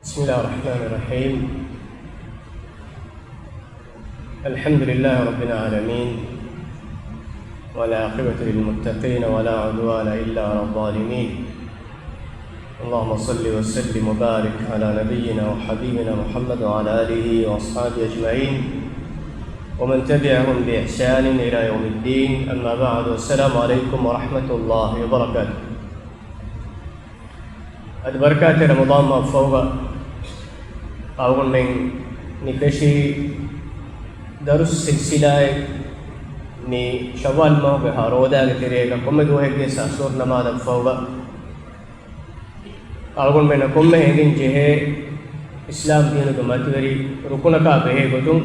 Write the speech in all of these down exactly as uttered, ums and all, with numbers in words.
بسم الله الرحمن الرحيم. الحمد لله رب العالمين، والعاقبة للمتقين، ولا عدوان إلا على الظالمين. اللهم صل وسلم وبارك على نبينا وحبيبنا محمد وعلى آله وأصحابه أجمعين، ومن تبعهم بإحسان إلى يوم الدين. أما بعد، السلام عليكم ورحمة الله وبركاته. އަދި ބަރަކާތެއް ރަމަޟާން މަހަށް ފަހުގަ އަޅުގަނޑުމެން މި ފެށީ ދަރުސް ސިލްސިލާއެއް، މި ޝައްވާލް މަހުގެ ހަ ރޯދާގެ ތެރޭގަ ކޮންމެ ދުވަހެއްގެ އަސްރު ނަމާދަށް ފަހުގަ އަޅުގަނޑުމެންނަށް ކޮންމެ އެނގެން ޖެހޭ އިސްލާމް ދީނުގެ މަތިވެރި ރުކުނަކާ ބެހޭ ގޮތުން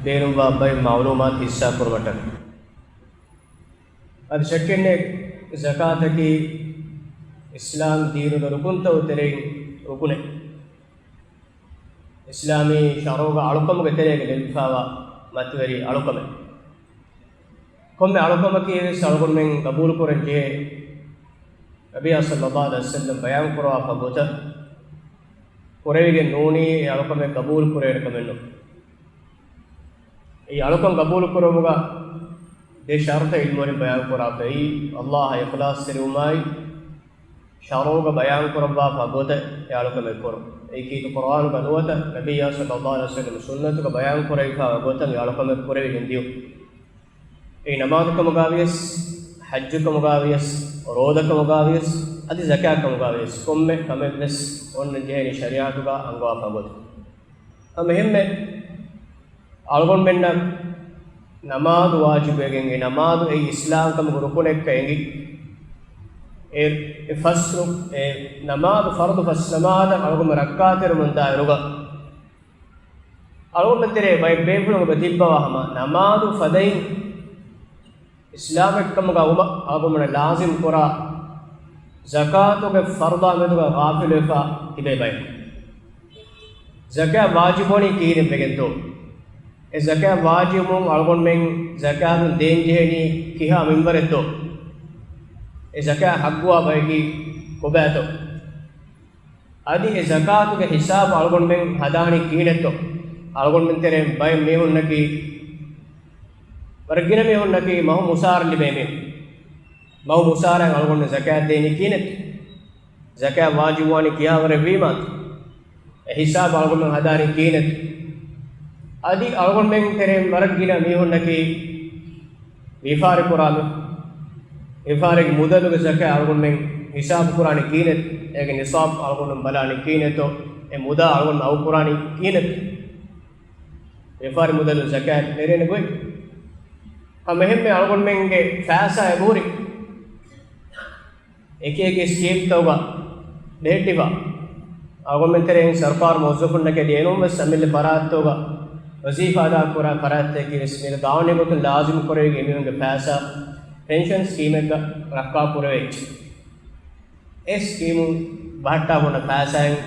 ބޭނުންވާ ބައެއް މައުލޫމާތު ހިއްސާ ކުރުމަށްޓަކައި. އަދި ޝައްކެއްނެތް، ޒަކާތަކީ އިސްލާމް ދީނުގެ ރުކުންތަކުގެ ތެރެއިން ރުކުނެއް. އިސްލާމީ ޝަރުޢުގެ އަޅުކަމުގެ ތެރޭގަ ލެއްވިފައިވާ މަތިވެރި އަޅުކަމެއް. ކޮންމެ އަޅުކަމަކީ ވެސް އަޅުގަނޑުމެން ގަބޫލުކުރަން ޖެހޭ، ނަބިއްޔާ ޞައްލައްލާހު ޢަލައިހި ވަސައްލަމް ބަޔާން ކުރައްވާފަ ގޮތަށް ކުރެވިގެން ނޫނީ އެ އަޅުކަމެއް ގަބޫލު ކުރެވޭނެ ކަމެއް ނޫން. އެ އަޅުކަން ގަބޫލު ކުރުމުގަ ދެ ޝަރުޠެއް ޢިލްމުވެރިން ބަޔާން ކުރާފައި، ﷲ އަށް އިޚްލާޞްތެރިވުމާއި، ޝަރުޢުގަ ބަޔާން ކުރައްވާފަ ގޮތަށް އެ އަޅުކަމެއް ކުރުން. އެއީ ކީރިތި ޤުރްއާނުގަ ނުވަތަ ނަބިއްޔާ ޞައްލައްލާހު ޢަލައިހި ވަސައްލަމް ސުންނަތުގަ ބަޔާން ކުރެވިފައިވާ ގޮތަށް އެ އަޅުކަމެއް ކުރެވިގެން ދިޔުން. އެއީ ނަމާދު ކަމުގަ ވިޔަސް، ޙައްޖު ކަމުގަ ވިޔަސް، ރޯދަ ކަމުގަ ވިޔަސް، އަދި ޒަކާތް ކަމުގަ ވިޔަސް، ކޮންމެ ކަމެއް ވެސް އޮންނަން ޖެހޭނީ ޝަރީޢަތުގަ އަންގަވާފަ ގޮތަށް. ހަމަ އެހެންމެ އަޅުގަނޑުމެންނަށް ނަމާދު ވާޖިބުވެގެން، އެ ނަމާދު އެއީ އިސްލާމް ކަމުގެ ރުކުނެއްކަން އެނގި. އެ، އެ ފަސް ރު-، އެ ނަމާދު، ފަރުޟު ފަސް ނަމާދަށް އަޅުގަނޑު ރައްކާތެރިވުމުން ދާއިރުގަ އަޅުގަނޑުމެން ތެރޭ ބައެއް ބޭފުޅުން އެބަ ތިއްބަވާ ހަމަ ނަމާދު ފަދައިން އިސްލާމެއްކަމުގަ ވުމަށް އަޅުގަނޑުމެންނަށް ލާޒިމް ކުރާ ޒަކާތުގެ ފަރުޟާ މެދުގަ ޣާފިލުވެފަ ތިބޭ ބައެއް. ޒަކާތް ވާޖިބުވަނީ ކިހިނެއްވެގެންތޯ؟ އެ ޒަކާތް ވާޖިބުވުމުން އަޅުގަނޑުމެން ޒަކާތު ދޭން ޖެހެނީ ކިހާ މިންވަރެއްތޯ؟ އެ ޒަކާތް ޙައްޤުވާ ބަޔަކީ ކޮބާތޯ؟ އަދި އެ ޒަކާތުގެ ހިސާބު އަޅުގަނޑުމެން ހަދާނީ ކިހިނެއްތޯ؟ އަޅުގަނޑުމެން ތެރެއިން ބައެއް މީހުންނަކީ، ވަރަށް ގިނަ މީހުންނަކީ މަހު މުސާރަ ލިބޭ މީހުން. މަހު މުސާރައިން އަޅުގަނޑުމެން ޒަކާތް ދޭނީ ކިހިނެއްތޯ؟ ޒަކާތް ވާޖިބުވާނީ ކިހާވަރެއް ވީމާތޯ؟ އެ ހިސާބު އަޅުގަނޑުމެން ހަދާނީ ކިހިނެއްތޯ؟ އަދި އަޅުގަނޑުމެން ތެރެއިން ވަރަށް ގިނަ މީހުންނަކީ ވިޔަފާރި ކުރާ މީހުން. ވިޔަފާރިގެ މުދަލުގެ ޒަކާތް އަޅުގަނޑުމެން ހިސާބު ކުރާނީ ކިހިނެއްތޯ؟ އޭގެ ނިޞާބު އަޅުގަނޑުމެން ބަލާނީ ކިހިނެއްތޯ؟ އެ މުދާ އަޅުގަނޑުމެން އައުކުރާނީ ކިހިނެއްތޯ؟ ވިޔަފާރި މުދަލު ޒަކާތް ނެރޭނެ ގޮތް. ހަމަ އެހެންމެ އަޅުގަނޑުމެންގެ ފައިސާ އެބަހުރި އެކި އެކި ސްކީމްތަކުގަ ބެހެއްޓިފަ، އަޅުގަނޑުމެން ތެރެއިން ސަރުކާރު މުވައްޒަފުންނަކަށް އެނޫން ވެސް އަމިއްލަ ފަރާތްތަކުގަ ވަޒީފާ އަދާކުރާ ފަރާތްތަކަކީ ވެސް މިއަދު ގާނޫނީ ގޮތުން ލާޒިމް ކުރެވިގެން އެމީހުންގެ ފައިސާ ޕެންޝަން ސްކީމެއްގަ ރައްކާ ކުރެވޭ. އެ ސްކީމުން ބަހައްޓާ ހުންނަ ފައިސާއިން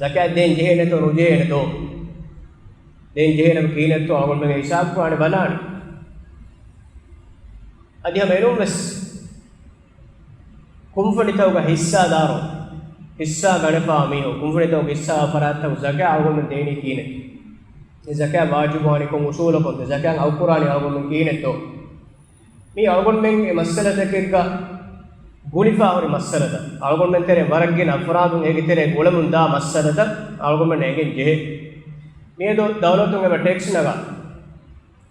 ޒަކާތް ދޭން ޖެހޭނެތޯ ނުޖެހޭނެތޯ؟ ދޭން ޖެހޭނެ ކިހިނެއްތޯ އަޅުގަނޑުމެން ހިސާބު ކުރާނެ ބަލާނެ. އަދި ހަމަ އެނޫން ވެސް ކުންފުނިތަކުގަ ހިއްސާދާރު، ހިއްސާ ގަނެފާ މީހުން، ކުންފުނިތަކުގެ ހިއްސާ ފަރާތްތަކު ޒަކާތް އަޅުގަނޑުމެން ދޭނީ ކިހިނެއް؟ އެ ޒަކާތް ވާޖިބުވާނީ ކޮން އުސޫލަކުންތޯ؟ ޒަކާތް އައުކުރާނީ އަޅުގަނޑުމެން ކިހިނެއްތޯ؟ މީ އަޅުގަނޑުމެން އެ މައްސަލަތަކެއްގަ ގުޅިފާ ހުރި މައްސަލަތައް. އަޅުގަނޑުމެން ތެރޭ ވަރަށް ގިނަ އަފްރާދުން އޭގެ ތެރޭ ގުޅެމުން ދާ މައްސަލަތައް އަޅުގަނޑުމެން އެނގެން ޖެހޭ. މިއަދު ދައުލަތުން އެބަ ޓެކްސް ނަގާ.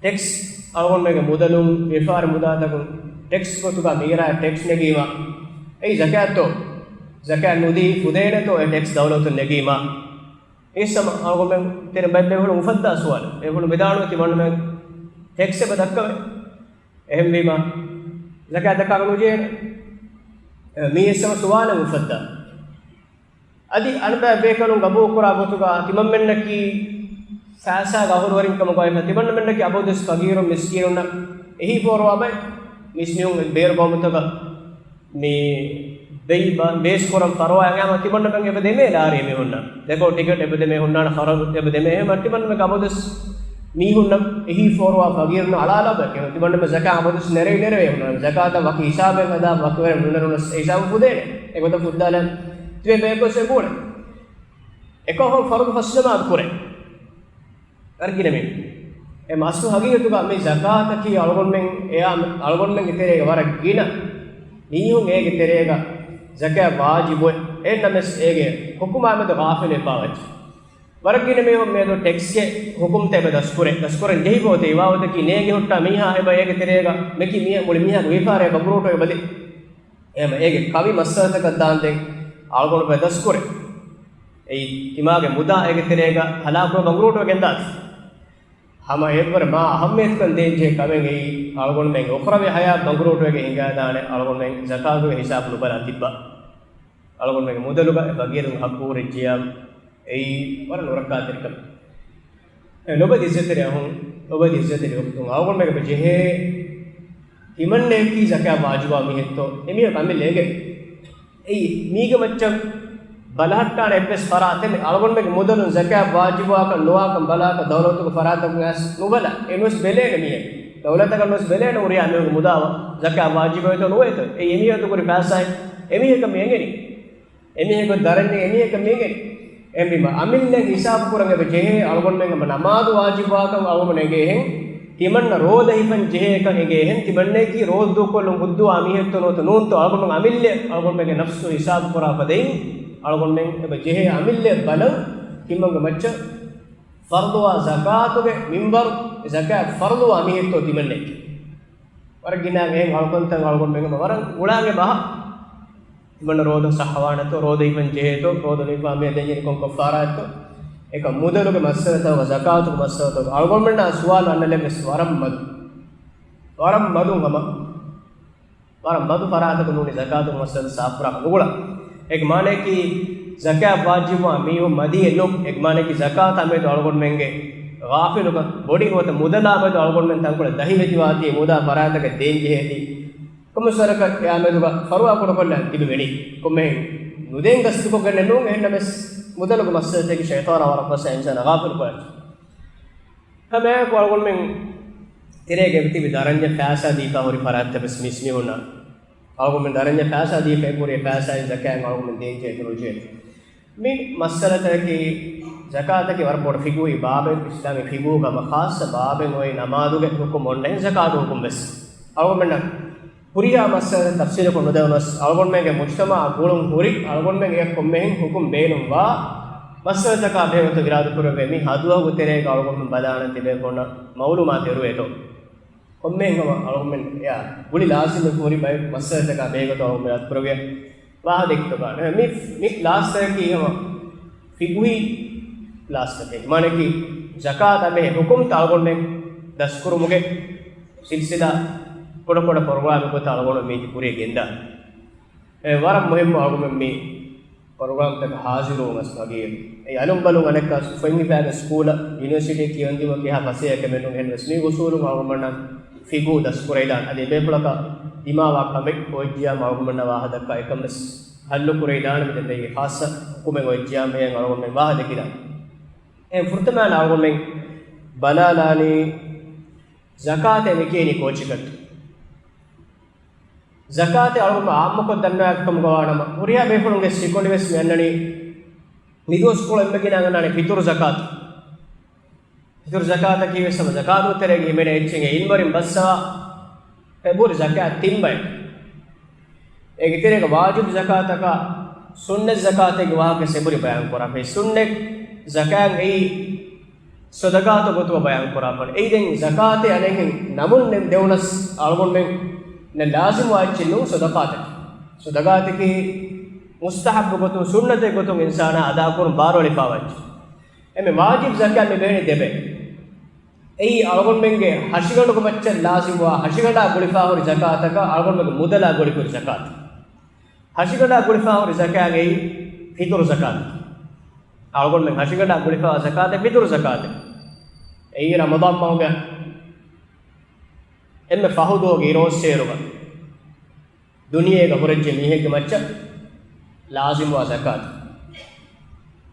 ޓެކްސް އަޅުގަނޑުމެންގެ މުދަލުން، ވިޔަފާރި މުދާތަކުން ޓެކްސް ގޮތުގަ މިގިރާ ޓެކްސް ނެގީމަ، އެއީ ޒަކާތްތޯ؟ ޒަކާތް ނުދީ ފުދޭނެތޯ އެ ޓެކްސް ދައުލަތުން ނެގީމަ؟ އެއްސަމަ އަޅުގަނޑުމެން ތެރެ ބައެއް ބޭފުޅުން އުފައްދާ ސުވާލެއް. ބޭފުޅުން ވިދާޅުވެ ތިމަންނަމެން ޓެކްސް އެބަ ދައްކަވޭ. އެހެންވީމަ، ޒަކާތް ދައްކާކަށް ނުޖެހޭނެ. މީ އެއްސަމަ ސުވާލެއް އުފައްދާ. އަދި އަނެއްބައި ބޭކަލުން ގަބޫލުކުރާ ގޮތުގަ ތިމަންމެންނަކީ ފައިސާގެ އަހުލުވެރިން ކަމުގައި ތިމަންނަމެންނަކީ އަބަދުވެސް ފަގީރުން މިސްކީނުންނަށް އެހީ ފޯރުވާ ބައެއް. މިސް މީހުން ބޭރު ގައުމުތަކަށް މި ބެއި ބޭސް ކުރަން ފަރުވާ އެނގޭ ހަމަ ތިމަންނަމެން އެބަ ދެމޭ ލާރި މީހުންނަށް. ދެކޮޅު ޓިކެޓް އެބަ ދެމޭ ހުންނާނެ، ޚަރަދު އެބަ ދެމޭ. އެހެން ތިމަންނަމެން އަބަދުވެސް މީހުންނަށް އެހީ ފޯރުވާ ފަގީރުން އަޅާލާ ބައެކޭ. ތިމަންނަމެން ޒަކާތް އަބަދުވެސް ނެރެވި ނެރެވޭ ހުންނާނެ. ޒަކާތަށް ވަކި ހިސާބެއް ހަދާ ވަކިވަރެއް ނުނެރުނަސް އެ ހިސާބު ފުދޭނެ. އެގޮތަށް ފުއްދާލަން ތިބޭ ބަޔަކުވެސް އެބަ ބޫނެ. އެކަހަލަ ފަރުޟު ފަސް ޖަމާޢަތު ކުރޭ. ވަރަށް ގިނަ މީހުން. އެ އަސްލު ހަގީގަތުގަ މި ޒަކާތަކީ އަޅުގަނޑުމެން އެޔާ، އަޅުގަނޑުމެންގެ ތެރޭގަ ވަރަށް ގިނަ މީހުން އޭގެ ތެރޭގަ ޒަކާތް ވާޖިބުވޭ. އެހެންނަމަވެސް އޭގެ ޙުކުމާ މެދު ޣާފިލުވެފާވެއްޖެ. ވަރަށް ގިނަ މީހުން މިއަދު ޓެކްސްގެ ޙުކުމްތައް އެބަ ދަސްކުރޭ. ދަސްކުރަން ޖެހި ގޮތެއް އިވާވަތަކީ ނޭގެ ހުއްޓާ މީހާ އެބަ އޭގެ ތެރޭގަ މެކި މީހާ މުޅި މީހާގެ ވިޔަފާރި އެބަ ބަނގުރޫޓު އެބަލި. އެހެން އޭގެ ކަވި މައްސަލަތަކަށް ދާންދެން އަޅުގަނޑު އެބަ ދަސްކުރޭ. އެއީ ތިމާގެ މުދާ އޭގެ ތެރޭގަ ހަލާކުވެ ބަނގުރޫޓުވެގެންދާތީ. ހަމަ އެއްވަރަށް މާ އަހައްމިޔަތުކަން ދޭންޖެހޭ ކަމެއް އެއީ، އަޅުގަނޑުމެންގެ އުޚްރަވީ ޙަޔާތް ބަނގުރޫޓުވެގެން ހިނގާދާނެ އަޅުގަނޑުމެން ޒަކާތުގެ ހިސާބު ނުބަލާ ތިއްބާ. އަޅުގަނޑުމެންގެ މުދަލުގަ އެ ފަގީރުން ޙައްޤު ހުރެއްޖިއްޔާ، އެއީ ވަރަށް ނުރައްކާތެރި ކަމެއް. އެ ލޮބުވެތި އިއްޒަތްތެރި އަޚުން، ލޮބުވެތި އިއްޒަތްތެރި އުޚްތުން، އަޅުގަނޑުމެން އެބަ ޖެހޭ ތިމަންނަޔަކީ ޒަކާތް ވާޖިބުވާ މީހެއްތޯ، އެމީހަކު އަމިއްލަ އެނގޭ. އެއީ މީގެ މައްޗަށް ބަލަހައްޓާނެ އެއްވެސް ފަރާތެއް ނެތް. އަޅުގަނޑުމެންގެ މުދަލުން ޒަކާތް ވާޖިބުވާކަން ނުވާކަން ބަލާކަށް ދައުލަތުގެ ފަރާތަކުން އައިސް ނުބަލާ. އެ ނުވެސް ބެލޭނެ މީހެއް. ދައުލަތަކަށް ނުވެސް ބެލޭނެ ހުރިހާ މީހުންގެ މުދާ ޒަކާތް ވާޖިބުވޭތޯ ނުވޭތޯ. އެއީ އެމީހަކު ކުރި ފައިސާއެއް. އެމީހަކަށް މި އެނގެނީ. އެމީހަކު ދަރަންޏެއް އެމީހަކަށް މި އެނގެނީ. އެހެންވީމަ، އަމިއްލައަށް ހިސާބު ކުރަން އެބަ ޖެހޭ، އަޅުގަނޑުމެން ހަމަ ނަމާދު ވާޖިބުވާކަން އަޅުގަނޑު އެނގޭހެން، ތިމަންނަ ރޯދަ ހިފަން ޖެހޭކަން އެނގޭހެން، ތިމަންނައަކީ ރޯދަ ދޫކޮށްލުން ހުއްދަވާ މީހެއްތޯ ނުވަތަ ނޫންތޯ، އަޅުގަނޑުމެން އަމިއްލަ، އަޅުގަނޑުމެންގެ ނަފްސު ހިސާބު ކުރާ ފަދައިން، އަޅުގަނޑުމެން އެބަ ޖެހޭ އަމިއްލައަށް ބަލަން، ތިމަންގެ މައްޗަށް ފަރުޟުވާ ޒަކާތުގެ މިންބަރު، ޒަކާތް ފަރުޟުވާ މީހެއްތޯ ތިމަންނައަކީ. ވަރަށް ގިނަ އެހެން އަޅުކަންތައް އަޅުގަނޑުމެން ވަރަށް އުޅާނގެ ބަހަށް. ތިމަންނަ ރޯދަ ސައްހަވާނެތޯ، ރޯދަ ހިފަން ޖެހޭތޯ، ރޯދަ ނުހިފާ މިއަދު ދެންޖެހެނީ ކޮން ކައްފާރާތޯ، އެކަ މުދަލުގެ މައްސަލަތަކުގަ، ޒަކާތުގެ މައްސަލަތަކުގަ އަޅުގަނޑުމެންނާ ސުވާލު އަންނަލެއްވެސް ވަރަށް މަދު. ވަރަށް މަދު ހަމަ. ވަރަށް މަދު ފަރާތަކު ނޫނީ ޒަކާތުގެ މައްސަލަ ސާފުކުރާކަށް ނުގުޅާ. އޭގެ މާނައަކީ، ޒަކާތް ވާޖިބުވާ މީހުން މަދީއެއް ނޫން. އޭގެ މާނައަކީ، ޒަކާތާ މެދު އަޅުގަނޑުމެންގެ ޣާފިލުކަން ބޮޑި ނުވަތަ މުދަލާ މެދު އަޅުގަނޑުމެން ތަންކޮޅެއް ދަހިވެތިވާތީ މުދާ ފަރާތަކަށް ދޭންޖެހޭތީ. ކޮންމެސް ވަރަކަށް އެއާ މެދުގަ ފަރުވާ ކުޑަކޮށްލަން ތިބެވެނީ. ކޮންމެހެން ނުދޭން ގަސްތުކޮށްގެންނެއް ނޫން. އެހެންނަމަވެސް، މުދަލުގެ މައްސަލަތަކީ ޝައިޠާނާ ވަރަށް ފަސޭހަ އިންސާނާ ޣާފިލު ކުރާ. ހަމައެކު އަޅުގަނޑުމެން ތެރޭގަ ތިބި ދަރަންޏަށް ފައިސާ ދީފަ ހުރި ފަރާތްތައް ވެސް މީސްމީހުންނަށް އަޅުގަނޑުމެން ދަރަންޏަށް ފައިސާ ދީފަ އެބަހުރި ފައިސާއިން ޒަކާތް އަޅުގަނޑުމެން ދޭންޖެހޭތޯ ނުޖެހޭތޯ. މި މައްސަލަތަކީ ޒަކާތަކީ ވަރަށް ބޮޑު ފިޤުހީ ބާބެއް، އިސްލާމީ ފިޤުހުގަ ހަމަ ޚާއްޞަ ބާބެއް އޮތް ނަމާދުގެ ޙުކުމް އޮންނަ ހެން ޒަކާތު ޙުކުމް ވެސް. އަޅުގަނޑަށް ހުރިހާ މައްސަލަތައް ތަފްސީލުކޮށް ނުދެވުނަސް، އަޅުގަނޑުމެންގެ މުޖްތަމަޢަށް ގުޅުން ހުރި، އަޅުގަނޑުމެން އެ ކޮންމެހެން ޙުކުމް ބޭނުންވާ މައްސަލަތަކާ ބެހޭގޮތަށް އިރާދަކުރެއްވި މި ހަދުވަހުގެ ތެރޭގަ އަޅުގަނޑު ބަލާނަން ތިބޭފުޅުންނަށް މަޢުލޫމާތު އެރުވޭތޯ. ކޮންމެހެން ހަމަ އަޅުގަނޑުމެން އެއާ ގުޅި ލާޒިމެއް ހުރި ބައެއް މައްސަލަތަކާ ބެހޭގޮތަށް އަޅުގަނޑުމެން އަތުކުރެއްވިޔާ ވާހަކަ ދެއްކިތޯ ކާން. މި، މި ލާސްތަކަކީ ހަމަ ފިޤުހީ ލާސްތަކެއް. މާނައަކީ ޒަކާތާ ބެހޭ ޙުކުމްތައް އަޅުގަނޑުމެން ދަސްކުރުމުގެ ސިލްސިލާ ކުޑަކުޑަ ޕްރޮގްރާމެއް ގޮތަށް އަޅުގަނޑު މީތި ކުރިޔަށް ގެންދާ. އެ ވަރަށް މުހިއްމު އަޅުގަނޑުމެން މި ޕްރޮގްރާމްތަކަށް ހާޒިރުވުން އަސް ވަގީ. އެ އަލުން ބަލުން އަނެއްކާ ފޮތް ހިފާގެން ސްކޫލަށް ޔުނިވަރސިޓީ ކިޔަންދިނުމަކީ ހާ ފަސޭހަ ކަމެއް ނޫން. އެހެންވެސް މި އުސޫލުން އަޅުގަނޑަށް ފިޤުހު ދަސްކުރެވިދާނެ. އަދި އެބޭފުޅަކަށް ދިމާވާ ކަމެއް އޮތްޖިޔާމަ އަޅުގަނޑަށް ވާހަ ދައްކާ އެކަން ވެސް ހައްލު ކުރެވިދާނެ. މި ދެން ދެއްކި ޚާއްޞަ ޙުކުމެއް އޮތްޖިޔާމަ އެއަށް އަޅުގަނޑުމެން ވާހަ ދެއްކިދާނެ. އެ ފުރަތަމަ އަޅުގަނޑުމެން ބަލާލާނީ ޒަކާތޭ މި ކިޔަނީ ކޯޗަކަށް. ޒަކާތެއް އަޅުގަނޑު އާއްމުކޮށް ދަންނަވާފަ ކަމުގަ ވާނަމަ، ހުރިހާ ބޭފުޅުންގެ ސިކުނޑި ވެސް މި އަންނަނީ މިދުވަސްކޮޅު އެންމެ ގިނަ އަންނާނެ ފިޠުރު ޒަކާތު. ފިޠުރު ޒަކާތަކީ ވެސް ހަމަ ޒަކާތު ތެރޭގަ ހިމެނޭ އެއްޗެއް. އިންވަރިން ބައްސަވާ އެބަހުރި ޒަކާތް ތިން ބައެއް. އޭގެ ތެރޭގަ ވާޖިބު ޒަކާތަކާ ސުންނަތް ޒަކާތެއްގެ ވާހަކަ އެބަހުރި ބަޔާން ކުރާފައި. ސުންނަތް ޒަކާތް އެއީ ޞަދަޤާތު ގޮތުގަ ބަޔާން ކުރާފަން. އެއީ ދެން ޒަކާތެއް އަނެއްހެން ނަމުން ދެން ދެވުނަސް އަޅުގަނޑުމެން ލާޒިމު އެއްޗެއް ނޫން ޞަދަޤާތަކީ. ޞަދަޤާތަކީ މުސްތަޙައްބު ގޮތުން، ސުންނަތެއް ގޮތުން އިންސާނާ އަދާކުރުން ބާރުއަޅިފާވާ އެއްޗެއް. އެމެ ވާޖިބު ޒަކާތް މި ބޭނި ދެބޭ. އެއީ އަޅުގަނޑުމެންގެ ހަށިގަނޑުގެ މައްޗަށް ލާޒިމުވާ، ހަށިގަނޑާ ގުޅިފާ ހުރި ޒަކާތަކާ، އަޅުގަނޑުމެންގެ މުދަލާ ގުޅިފަ ހުރި ޒަކާތު. ހަށިގަނޑާ ގުޅިފާ ހުރި ޒަކާތް އެއީ ފިޠުރު ޒަކާތު. އަޅުގަނޑުމެން ހަށިގަނޑާ ގުޅިފާ ޒަކާތެއް ފިޠުރު ޒަކާތެއް. އެއީ ރަމަޟާން މަހުގެ އެންމެ ފަހު ދުވަހުގެ އިރުއޮއްސޭރުގަ ދުނިޔޭގަ ހުރެއްޖެ މީހެއްގެ މައްޗަށް ލާޒިމުވާ ޒަކާތު.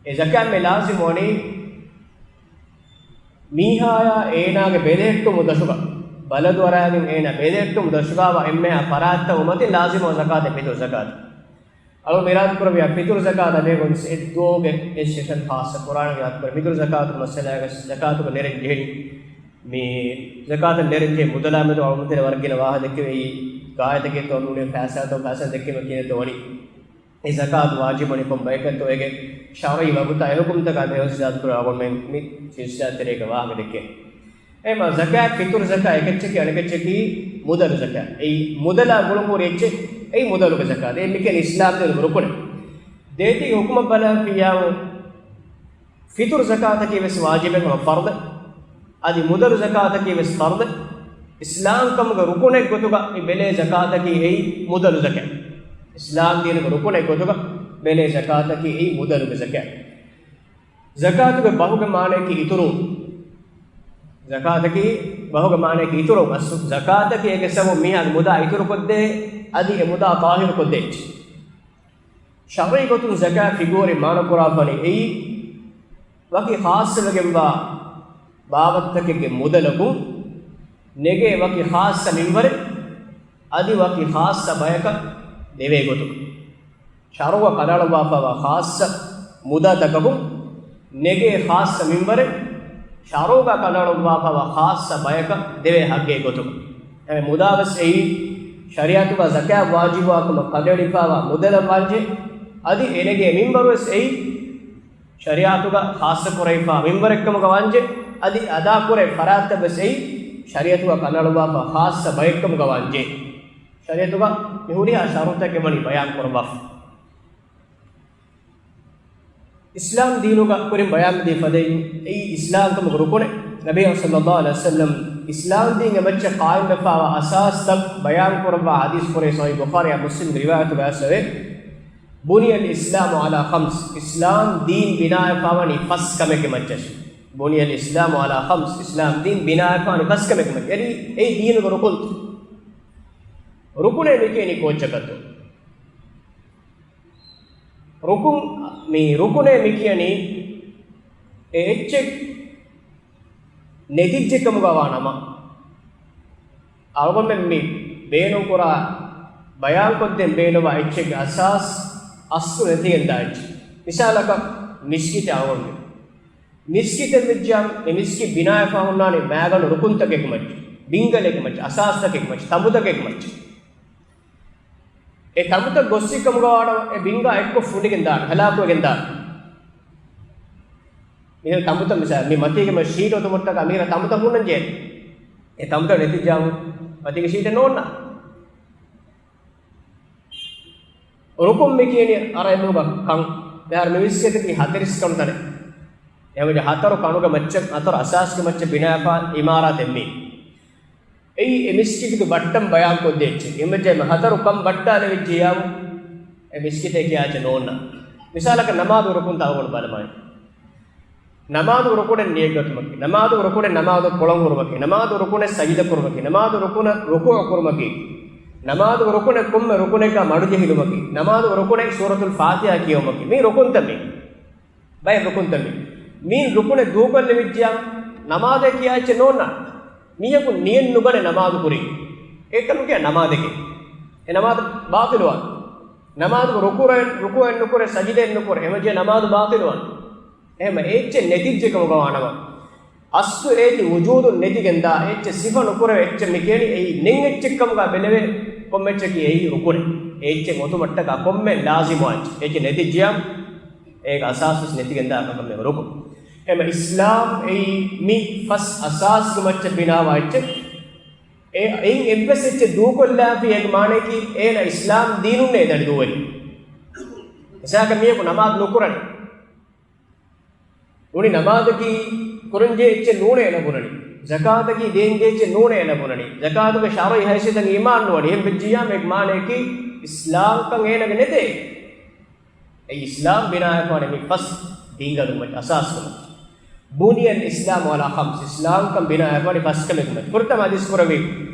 އެ ޒަކާތް މި ލާޒިމު ވަނީ މީހާޔާ އޭނާގެ ބެލެހެއްޓުމު ދަށުގަ، ބަލަދު އަރާގެން އޭނާ ބެލެހެއްޓުމު ދަށުގަވާ އެންމެހާ ފަރާތްތައް އުމަތިން ލާޒިމު ޒަކާތެއް ފިޠުރު ޒަކާތު. އަޅު މިރާދު ކުރެއްވިޔާ ފިތުރު ޒަކާތާ ބެހޭގޮތުން އެ ދުވަހުގެ އެ ސެޝަން ޚާއްޞަ ކުރާނެ މިރާދު ކުރެއްވި ފިތުރު ޒަކާތު މައްސަލާގަސް ޒަކާތުގަ ނެރެން ޖެހެނީ. މި ޒަކާތަށް ނެރެން ޖެހޭ މުދަލާ މެދު އަޅުމެން ވަރަށް ގިނަ ވާހަ ދެއްކެވޭ ގާތަކެއްތޯ ނޫނީ ފައިސާތޯ ފައިސާ ދެއްކީމަ ކިހިނެއްތޯ ވަނީ. އެ ޒަކާތު ވާޖިބުވަނީ ކޮން ބަޔަކަށްތޯ އޭގެ ޝަރުޢީ ވަގުތާ އެ ހުކުމްތަކާ ބެހޭގޮތުން ޒާތު ކުރާ އަޅުމެން މި ސިލްސިލާ ތެރޭގަ ވާހަކަ ދެއްކޭ. އެހެންމަ ޒަކާތް ފިތުރު ޒަކާތް އެކެއްޗަކީ އަނެކެއްޗަކީ މުދަލު ޒަކާތް. އެއީ މުދަލާ ގުޅުންހުރި އެއްޗެއް އެއީ މުދަލުގެ ޒަކާތް. އެ މިކަން އިސްލާމް ދީނުގެ ރުކުނެއް. ދޭތީ ހުކުމަށް ބަލާފިޔާ ފިތުރު ޒަކާތަކީ ވެސް ވާޖިބެއް ހަމަ ފަރުޟެއް. އަދި މުދަލު ޒަކާތަކީ ވެސް ފަރުޟެއް. އިސްލާމްކަމުގެ ރުކުނެއް ގޮތުގަ މި ބެލޭ ޒަކާތަކީ އެއީ މުދަލު ޒަކާތް. އިސްލާމް ދީނުގެ ރުކުނެއް ގޮތުގަ ބެލޭ ޒަކާތަކީ އެއީ މުދަލުގެ ޒަކާތް. ޒަކާތުގެ ބަހުގެ މާނަޔަކީ އިތުރު. ޒަކާތަކީ ބަހުގެ މާނަޔަކީ އިތުރު. އަސްލު ޒަކާތަކީ އޭގެ ސަބަބު މީހާގެ މުދާ އިތުރުކޮށްދޭ، އަދި އެ މުދާ ޠާހިރުކޮށްދޭ އެއްޗެއް. ޝަރުޢީ ގޮތުން ޒަކާތް ފިގޯރި މާނަކުރާފަނި އެއީ، ވަކި ޚާއްޞަވެގެންވާ ބާވަތްތަކެއްގެ މުދަލަކުން ނެގޭ ވަކި ޚާއްޞަ މިންވަރެއް، އަދި ވަކި ޚާއްޞަ ބަޔަކަށް ދެވޭ ގޮތުން. ޝަރުޢުގަ ކަނޑައަޅުއްވާފައިވާ ޚާއްޞަ މުދާތަކަކުން ނެގޭ ޚާއްޞަ މިންވަރެއް، ޝަރުޢުގަ ކަނޑައަޅުއްވާފައިވާ ޚާއްޞަ ބަޔަކަށް ދެވޭ ހައްގެއް ގޮތުން. އެ މުދާވެސް އެއީ، ޝަރީޢަތުގަ ޒަކާތް ވާޖިބުވާކަމަށް ކަނޑައެޅިފައިވާ މުދަލަށް ވާންޖެ، އަދި އޭނަގެ މިންވަރުވެސް އެއީ، ޝަރީޢަތުގަ ޚާއްޞަކުރެވިފައިވާ މިންވަރެއްކަމުގަ ވާންޖެ، އަދި އަދާކުރޭ ފަރާތްތައްވެސް އެއީ، ޝަރީޢަތުގަ ކަނޑައަޅުއްވާފައިވާ ޚާއްޞަ ބަޔެއްކަމުގަ ވާންޖެ. ޝަރީޢަތުގަ މި ހުރިހާ ޝަރުޠެއް ވަނީ ބަޔާން ކުރައްވާފަ. އިސްލާމް ދީނުގަ ކުރިން ބަޔާން ދީ ފަދައިން، އެއީ އިސްލާމްކަމުގެ ރުކުނެއް. ނަބީ ޞައްލައްލާހު ޢަލައިހި ވަސައްލަމް އިސްލާމް ދީންގެ މައްޗަށް ޤާއިމްވެފައިވާ އަސާސްތައް ބަޔާން ކުރައްވާ ޙަދީޘް ފުރޭ ޞަޙީޙު ބުޚާރީއާ މުސްލިމްގެ ރިވާޔަތުގައި އައިސްފަވޭ، بني الإسلام على خمس، އިސްލާމް ދީން ބިނާވެފައިވަނީ ފަސް ކަމެއްގެ މައްޗަށް. بني الإسلام على خمس، އިސްލާމް ދީން ބިނާވެފައިވަނީ ފަސް ކަމެއްގެ މައްޗަށް. އެއީ، އެއީ ދީނުގެ ރުކުންތައް. ރުކުނޭ މިކިޔަނީ ކޯއްޗަކަށްތޯ؟ ރުކުން، މި ރުކުނޭ މިކިޔަނީ އެ އެއްޗެއް ނެތިއްޖެކަމުގަ ވާ ނަމަ، އަޅުގަނޑުމެން މި ބޭނުންކުރާ، ބަޔާންކޮށްދޭން ބޭނުންވާ އެއްޗެއްގެ އަސާސް، އަސްލު ނެތިގެންދާ އެއްޗެއް. މިސާލަކަށް، މިސްކިތެއް އަޅުގަނޑުމެން. މިސްކިތެއް ވެއްޖިއްޔާ، މި މިސްކިތް ބިނާވެފަ ހުންނާނީ މައިގަނޑު ރުކުންތަކެއްގެ މައްޗަށް، ބިންގަލެއްގެ މައްޗަށް، އަސާސްތަކެއްގެ މައްޗަށް، ތަނބުތަކެއްގެ މައްޗަށް. އެ ތަނބުތައް ގޮއްސި ކަމުގަ ވާނަމަ، އެ ބިންގާ އެއްކޮށް ފުނޑިގެން ދާނެ، ހަލާކުވެގެން ދާނެ. މިހެން ތަނބުތައް މިސާލް، މި މަތީގެ މަ ޝީޓް އޮތުމަށްޓަކާ މީރަ ތަނބުތައް ހުންނަން ޖެހޭ. އެ ތަނބުތައް ނެތިއްޖާމު، މަތީގެ ޝީޓެއް ނޯންނާ. ރުކުން މި ކިޔަނީ އަރަ އެމީހުންގެ ކަން. މިހާރު މި މިސްކިތަކީ ހަތަރެއް ކަނުތަނެއް. އެހެންވެ ހަތަރު ކަނުގެ މައްޗަށް، ހަތަރު އަސާސްގެ މައްޗަށް ބިނާވެފަ އިމާރާތެއް މީ. އެއީ އެ މިސްކިތުގެ ބައްޓަން ބަޔާންކޮށްދޭ އެއްޗެއް. އެންމެ ޖެހޭ މި ހަތަރު ކަން ބައްޓާލެވިއްޖިއްޔާމު، އެ މިސްކިތޭ ކިޔާ އެއްޗެއް ނޯންނާ. މިސާލަކަށް ނަމާދު ރުކުން ތައް އަޅުގަނޑު ބަލަމާ. ނަމާދު ރުކުނެއް ނިޔަތްގަތުމަކީ، ނަމާދު ރުކުނެއް ނަމާދު ޕޮޅަން ހުރުމަކީ، ނަމާދު ރުކުނެއް ސަޖިދަ ކުރުމަކީ، ނަމާދު ރުކުނަށް ރުކޫޢު ކުރުމަކީ، ނަމާދު ރުކުނެއް ކޮންމެ ރުކުނެއްގަ މަޑުޖެހިލުމަކީ، ނަމާދު ރުކުނެއް ސޫރަތުލް ފާތިޙާ ކިޔެވުމަކީ. މީ ރުކުންތައް މީ. ބައެއް ރުކުންތައް މީ. މީ ރުކުނެއް ދޫކޮށްލެވިއްޖިއްޔާ، ނަމާދޭ ކިޔާ އެއްޗެއް ނޯންނާ. މީހަކު ނިޔަތް ނުގަނެ ނަމާދު ކުރީ. އެކަން ނުކިޔާ ނަމާދެކޭ. އެ ނަމާދު ބާޠިލުވާން. ނަމާދު ރުކޫޢެއް، ރުކޫޢެއް ނުކުރޭ، ސަޖިދައެއް ނުކުރޭ، އެހެންވެއްޖެ ނަމާދު ބާޠިލުވާން. އެހެން އެއްޗެއް ނެތިއްޖެ ކަމުގަ ވާނަމަ، އަސްލު އޭތި ވުޖޫދުން ނެތިގެންދާ އެއްޗެއް ސިފަ ނުކުރެވޭ އެއްޗެއް މި ކިޔަނީ އެއީ ނެތް އެއްޗެއް ކަމުގަ ބެލެވޭ ކޮންމެ އެއްޗަކީ އެއީ ރުކުނެއް. އެ އެއްޗެއް އޮތުމަށްޓަކާ ކޮންމެ ލާޒިމުވާ އެއްޗެއް. އެއްޗެއް ނެތިއްޖިއްޔާ އޭގެ އަސާސްވެސް ނެތިގެންދާ ކަމެއް ރުކުން. އެމަ އިސްލާމް އެއީ މި ފަސް އަސާސްގެ މައްޗަށް ބިނާވާ އެއްޗެއް. އެ، އެއިން އެއްވެސް އެއްޗެއް ދޫކޮށްލާފި އޭގެ މާނަޔަކީ އޭނަ އިސްލާމް ދީނުންނޭ ދަނޑި ދޫވަނީ. މިސާލަކަށް މީހަކު ނަމާދު ނުކުރަނީ. ނޫނީ ނަމާދަކީ ކުރަންޖެހޭ އެއްޗެއް ނޫނޭ އޭނަ ބުނަނީ. ޒަކާތަކީ ދޭންޖެހޭ އެއްޗެއް ނޫނޭ އޭނަ ބުނަނީ. ޒަކާތުގެ ޝަރުޢީ ހައިސިއްޔަތަށް އީމާން ނުވަނީ. އެހެން ވެއްޖިއްޔާ އޭގެ މާނަޔަކީ އިސްލާމްކަން އޭނަގެ ނެތޭ. އެ އިސްލާމް ބިނާވެފަވަނީ މި ފަސް ބިންގަލުގެ މައްޗަށް، އަސާސްގެ މައްޗަށް. بني الإسلام على خمس، އިސްލާމްކަން ބިނާވެފަވަނީ ފަސް ކަމެއްގެ މައްޗަށް. ފުރަތަމަ ޙަދީޘް ކުރެއްވީ،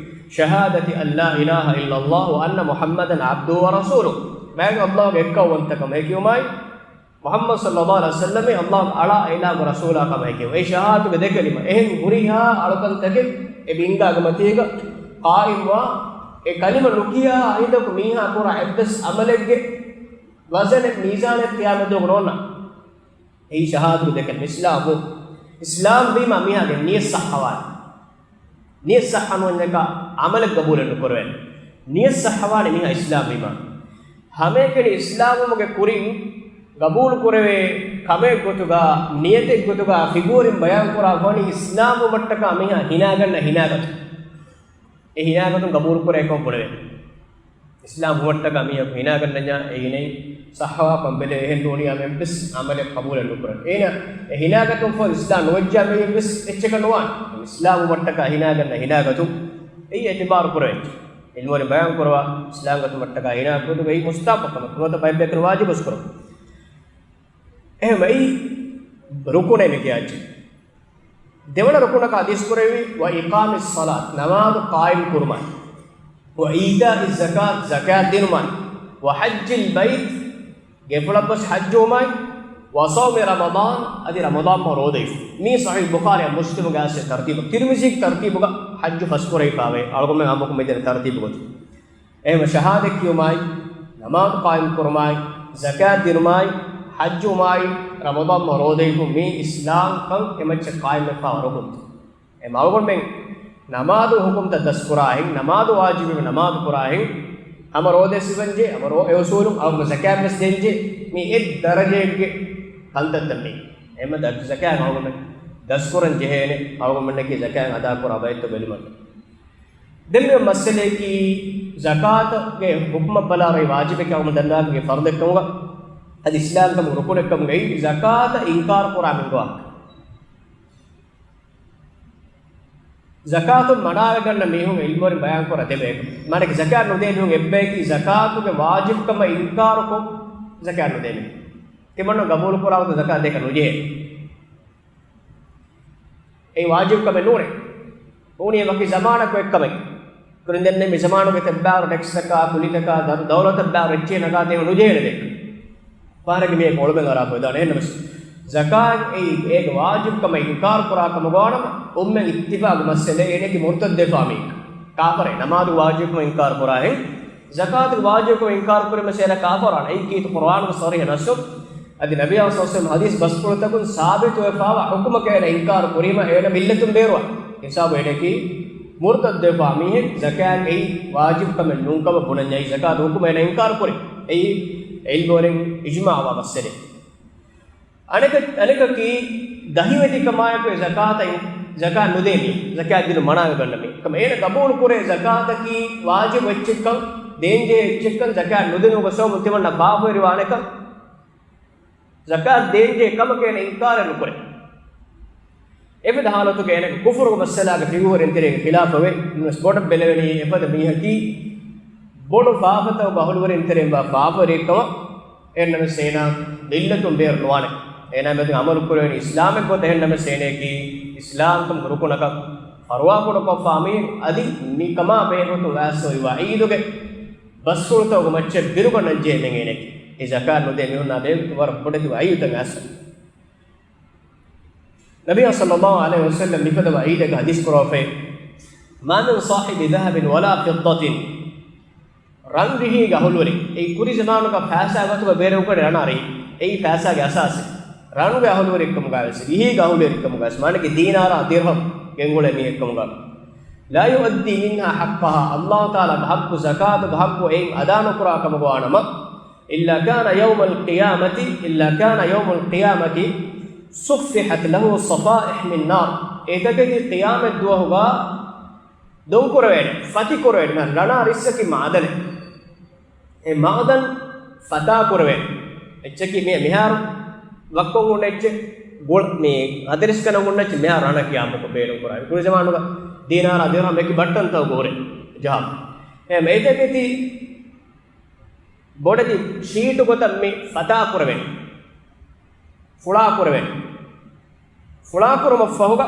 شهادة أن لا إله إلا الله وأن محمدا عبده ورسوله. މާތް ﷲ ގެ އެއްކައުވަންތަކަމާ އެކިވުމާއި، މުޙައްމަދު ޞައްލައްލާހު ޢަލައިހި ވަސައްލަމް ﷲ ގެ އަޅާ އެއިލާހުގެ ރަސޫލާކަމާ އެކިވުން. އެ ޝަހާދަތުގެ ދެ ކަލިމަ. އެހެން ހުރިހާ އަޅުކަންތަކެއް އެ ބިންގާގެ މަތީގަ ޤާއިމްވާ، އެ ކަލިމަ ނުކިޔާ އަހަރު މީހާ ކުރާ އެއްވެސް ޢަމަލެއްގެ ވަޒަނެއް މީޒާނެއް ޤިޔާމަތުގަ ނޯންނާނެ. އެއީ ޝަހާދަތު ދެކެން އިސްލާމް ވުން. އިސްލާމް ވީމަ މީހާގެ ނިޔަތް ޞައްޙަވާނެ. ނިޔަތް ޞައްޙަ ނުވަންޏަކާ ޢަމަލެއް ގަބޫލެއް ނުކުރެވޭނެ. ނިޔަތް ޞައްޙަވާނެ މީހާ އިސްލާމް ވީމަ. ހަމައެކަނި އިސްލާމްވުމުގެ ކުރިން ގަބޫލު ކުރެވޭ ކަމެއް ގޮތުގަ، ނިޔަތެއް ގޮތުގަ، ފިގޫރިން ބަޔާން ކުރާ ފަހުން އިސްލާމް ވުމަށްޓަކާ މީހާ ހިނާގަންނަ ހިނާގަތު. އެ ހިނާގަތުން ގަބޫލު ކުރޭ ކަމަށް ބުނެވޭ. އިސްލާމް ވުމަށްޓަކާ މީހަކު ހިނާގަންނަންޏާ އެ ހިނައިން ޞައްޙަވާކަން ބެލެވޭ. އެހެން ނޫނީ އަމެއްވެސް ޢަމަލެއް ޤަބޫލެއް ނުކުރަން. އޭނަ އެ ހިނާގަތުން ފަހު އިސްލާމް ނުވެއްޖާ މީހެއްވެސް އެއްޗަކަށް ނުވާނެ. އިސްލާމް ވުމަށްޓަކާ ހިނާގަންނަ ހިނާގަތުން އެއީ އިޢުތިބާރު ކުރެވޭ. ޢިލްމުވެރިން ބަޔާން ކުރައްވާ އިސްލާމް ގަތުމަށްޓަކާ ހިނާ ކުދުގައި މުސްތާބު ކަމެއް ނުވަތަ ބައެއް ބޭކަލުން ވާޖިބުވެސް ކުރަން. އެހެންވެ އެއީ ރުކުނެއް މި ކިޔާއެއްޗެއް. ދެވަނަ ރުކުނަކަށް ޙަދީޘް ކުރެއްވި، ވައިޤާމިއްޞަލާތް، ނަމާދު ޤާއިމް ކުރުމާއި، ވައިތާއިއްޒަކާތް، ޒަކާތް ދިނުމާއި، ވަޙައްޖިލް ބައިތް، ގެފުޅަށް ގޮސް ޙައްޖުވުމާއި، ވަޞައުމި ރަމަޟާން، އަދި ރަމަޟާން މަހު ރޯދަ ހިފުން. މީ ޞަޙީޙު ބުޚާރީއާ މުސްލިމުގެ އާސެ ތަރުތީބު، ތިރްމިޒީގެ ތަރުތީބުގަ ޙައްޖު ފަސްކުރެވިފާވޭ. އަޅުގަނޑުމެން ހަމަކޮށް މިދެންނެވި ތަރުތީބު ގޮތުން. އެހެންވެ ޝަހާދަތް ކިޔުމާއި، ނަމާދު ޤާއިމް ކުރުމާއި، ޒަކާތް ދިނުމާއި، ޙައްޖުވުމާއި، ރަމަޟާން މަހު ރޯދަ ހިފުން މީ އިސްލާމްކަން އެމައްޗަށް ޤާއިމްވެފާ ރުކުންތައް. އެ އަޅުގަނޑުމެން ނަމާދު ހުކުމްތައް ދަސްކުރާހެން، ނަމާދު ވާޖިބު ނަމާދު ކުރާހެން، ހަމަ ރޯދަ ސިވަންޖެ، ހަމަ ރޯ އެއުސޫލު، އަޅުގަނޑު ޒަކާތްވެސް ދޭންޖެ، މީ އެއް ދަރަޖައެއްގެ ކަންތައްތައް މީ. އެހެންވެ ޒަކާތް އަޅުގަނޑުމެން ދަސްކުރަން ޖެހޭނެ، އަޅުގަނޑުމެންނަކީ ޒަކާތް އަދާކުރާ ބައެއްތޯ ބެލުމަށް. ދެން މި މައްސަލައަކީ، ޒަކާތުގެ ޙުކުމަށް ބަލާ ވާޖިބެއް އަޅުގަނޑުމެން ދަންނާކަށް ފަރުޟެއްކަމުގަ، އަދި އިސްލާމްކަމުގެ ރުކުނެއްކަމުގައި ޒަކާތަށް އިންކާރު ކުރާ މިންގޮވާ. ޒަކާތުން މަނާވެގަންނަ މީހުން ޢިލްމުވެރިން ބަޔާންކުރާ ދެބަޔަކު. މާނައަކީ ޒަކާތް ނުދޭ މީހުން އެއްބަޔަކީ ޒަކާތުގެ ވާޖިބުކަމަށް އިންކާރުކޮށް ޒަކާތް ނުދޭ މީހުން. ތިމަންނަ ގަބޫލުކުރާ ވަގުތު ޒަކާތް ދޭކަށް ނުޖެހޭ. އެއީ ވާޖިބު ކަމެއް ނޫނޭ. ނޫނީ ވަކި ޒަމާނަކު އެއްކަމެއް. ކުރިން ދެންނެވި މި ޒަމާނުގެ ތެއްބާރު ޓެކްސްތަކާ، ކުލިތަކާ، ދަރު-، ދައުލަތަށް ބާރު އެއްޗެހި ނަގާދޭ ނުޖެހޭނެ ދެއްކަ. ފަހަރަކީ މީހަކު އޮޅުމެއް އަރާފަ ވެދާނެ. އެހެންނަމަސް ޒަކާތް އެއީ އޭގެ ވާޖިބު ކަމަށް އިންކާރު ކުރާ ކަމުގަ ވާނަމަ، އުއްމަތް އިއްތިފާގު މައްސަލައެއް އޭނައަކީ މުރުތައްދުވެފާ މީހެއް. ކާފަރެއް. ނަމާދު ވާޖިބު ކަމަށް އިންކާރު ކުރާހެން، ޒަކާތު ވާޖިބުކަމަށް އިންކާރު ކުރިމަ ސޭނަ ކާފަރާން. އެއީ ކީރިތި ޤުރުއާނުގެ ޞަރީޙަ ނައްޞު. އަދި ނަބިއްޔާ ޞައްލަﷲު ޢަލައިހި ވަސައްލަމް ޙަދީޘް ބަސްފުޅުތަކުން ސާބިތުވެފާވާ ޙުކުމަކަށް އޭނަ އިންކާރު ކުރީމަ އޭނަ މިއްލަތުން ބޭރުވާ ހިސާބު އޭނައަކީ މުރުތައްދުވެފާ މީހެއް. ޒަކާތް އެއީ ވާޖިބު ކަމެއް ނޫން ކަމަށް ބުނަންޏާ ޒަކާތު ޙުކުމަށް އޭނަ އިންކާރު ކުރި. އެއީ ޢިލްމުވެރިން އިޖްމާޢުވާ މައްސަލައެއް. އަނެކަ-، އަނެކަކީ ދަހިވެތި ކަމާއެކު ޒަކާތަށް، ޒަކާތް ނުދޭ މީ، ޒަކާތް ދިނުން މަނާވެގަންނަ މީ. ކަމަށް އޭނަ ގަބޫލު ކުރޭ ޒަކާތަކީ ވާޖިބު އެއްޗެއްކަން، ދޭންޖެހޭ އެއްޗެއްކަން، ޒަކާތް ނުދިނުމުގެ ސަބަބުން ތިމަންނަ ކާފަރުވާނެކަން، ޒަކާތް ދޭންޖެހޭ ކަމަކަށް އޭނަ އިންކާރެއް ނުކުރޭ. އެފަދަ ޙާލަތުގައި އޭނަގެ ކުފުރުގެ މައްސަލާގަ ފިޤުހުވެރިންތެރިންގެ ޚިލާފަށް ވޭ. ނަމަވެސް ބޮޑަށް ބެލެވެނީ އެފަދަ މީހަކީ ބޮޑު ފާފަތަކުގެ އަހުލުވެރިންތެރިން ވާ ފާފަވެރިއެއްކަމަށް. އެހެންނަމަވެސް އޭނާ މިއްލަތުން ބޭރު ނުވާނެ. އޭނާ މެދު ޢަމަލު ކުރެވެނީ އިސްލާމެއް ގޮތަށް. އެހެންނަމަވެސް އޭނައަކީ އިސްލާމްކަމުގެ ރުކުނަކަށް ފަރުވާކުޑަކޮށްފާ މީހެއް. އަދި މިކަމާ ބެހޭގޮތުން އައިސްފަވި ވަޢީދުގެ ބަސްފުޅުތަކުގެ މައްޗަށް ބިރުގަންނަން ޖެހޭ މީހެއް އޭނައަކީ. އެ ޒަކާތް ނުދޭ މީހުންނާ ބެހޭ ވަރަށް ބޮޑެތި ވަޢީދުތައް އައިސްފަ. ނަބިއްޔާ ޞައްލަﷲު ޢަލައިހި ވަސައްލަމް މިފަދަ ވަޢީދެއްގަ ޙަދީޘް ކުރައްވައިފައި، ما من صاحب ذهب ولا فضة، ރަން ރިހީގެ އަހުލުވެރި، އެއީ ކުރި ޒަމާނުގަ ފައިސާ ގޮތުގަ ބޭރުކުރި ރަނާ ރިހި، އެއީ ފައިސާގެ އަސާސެއް. ރަނުގެ އަހުލުވެރިކަމުގައިވެސް، ރިހީގެ އަހުލުވެރިކަމުގައިވެސް، މާނައަކީ ދީނާރާ ދިރްހަމް ގެންގުޅޭ މީހެއްކަމުގަ، لا يؤدي منها حقها، ﷲ ތަޢާލާގެ ޙައްޤު، ޒަކާތުގެ ޙައްޤު އެއިން އަދާ ނުކުރާ ކަމުގަ ވާނަމަ، إلا كان يوم القيامة، إلا كان يوم القيامة صفحت له صفائح من نار. އެތަކެތި ޤިޔާމަތް ދުވަހުގަ ދޮންކުރެވޭނެ، ފަތިކުރެވޭނެ، މި ރަނާ ރިއްސަކީ މަޢުދަނެއް. އެ މަޢުދަން ފަތާ ކުރެވޭނެ. އެއްޗަކީ މި-، މިހާރު ވައްކަން ހުންނަ އެއްޗެއް، ގުޅް-، މި ހަދަރިސްކަން ހުންނަ އެއްޗެއް މިހާރު ރަނަކީ އާއްމުކޮށް ބޭނުން ކުރާ. ކުރި ޒަމާނުގަ ދީނާރާ ދިރްހަމް އެކި ބައްޓަންތައް ގޯރެ ޖަހާ. އެ މެދެކެތި ބޮޑެތި ޝީޓު ގޮތަށް މި ފަތާ ކުރެވޭނެ. ފުޅާ ކުރެވޭނެ. ފުޅާ ކުރުމަށް ފަހުގަ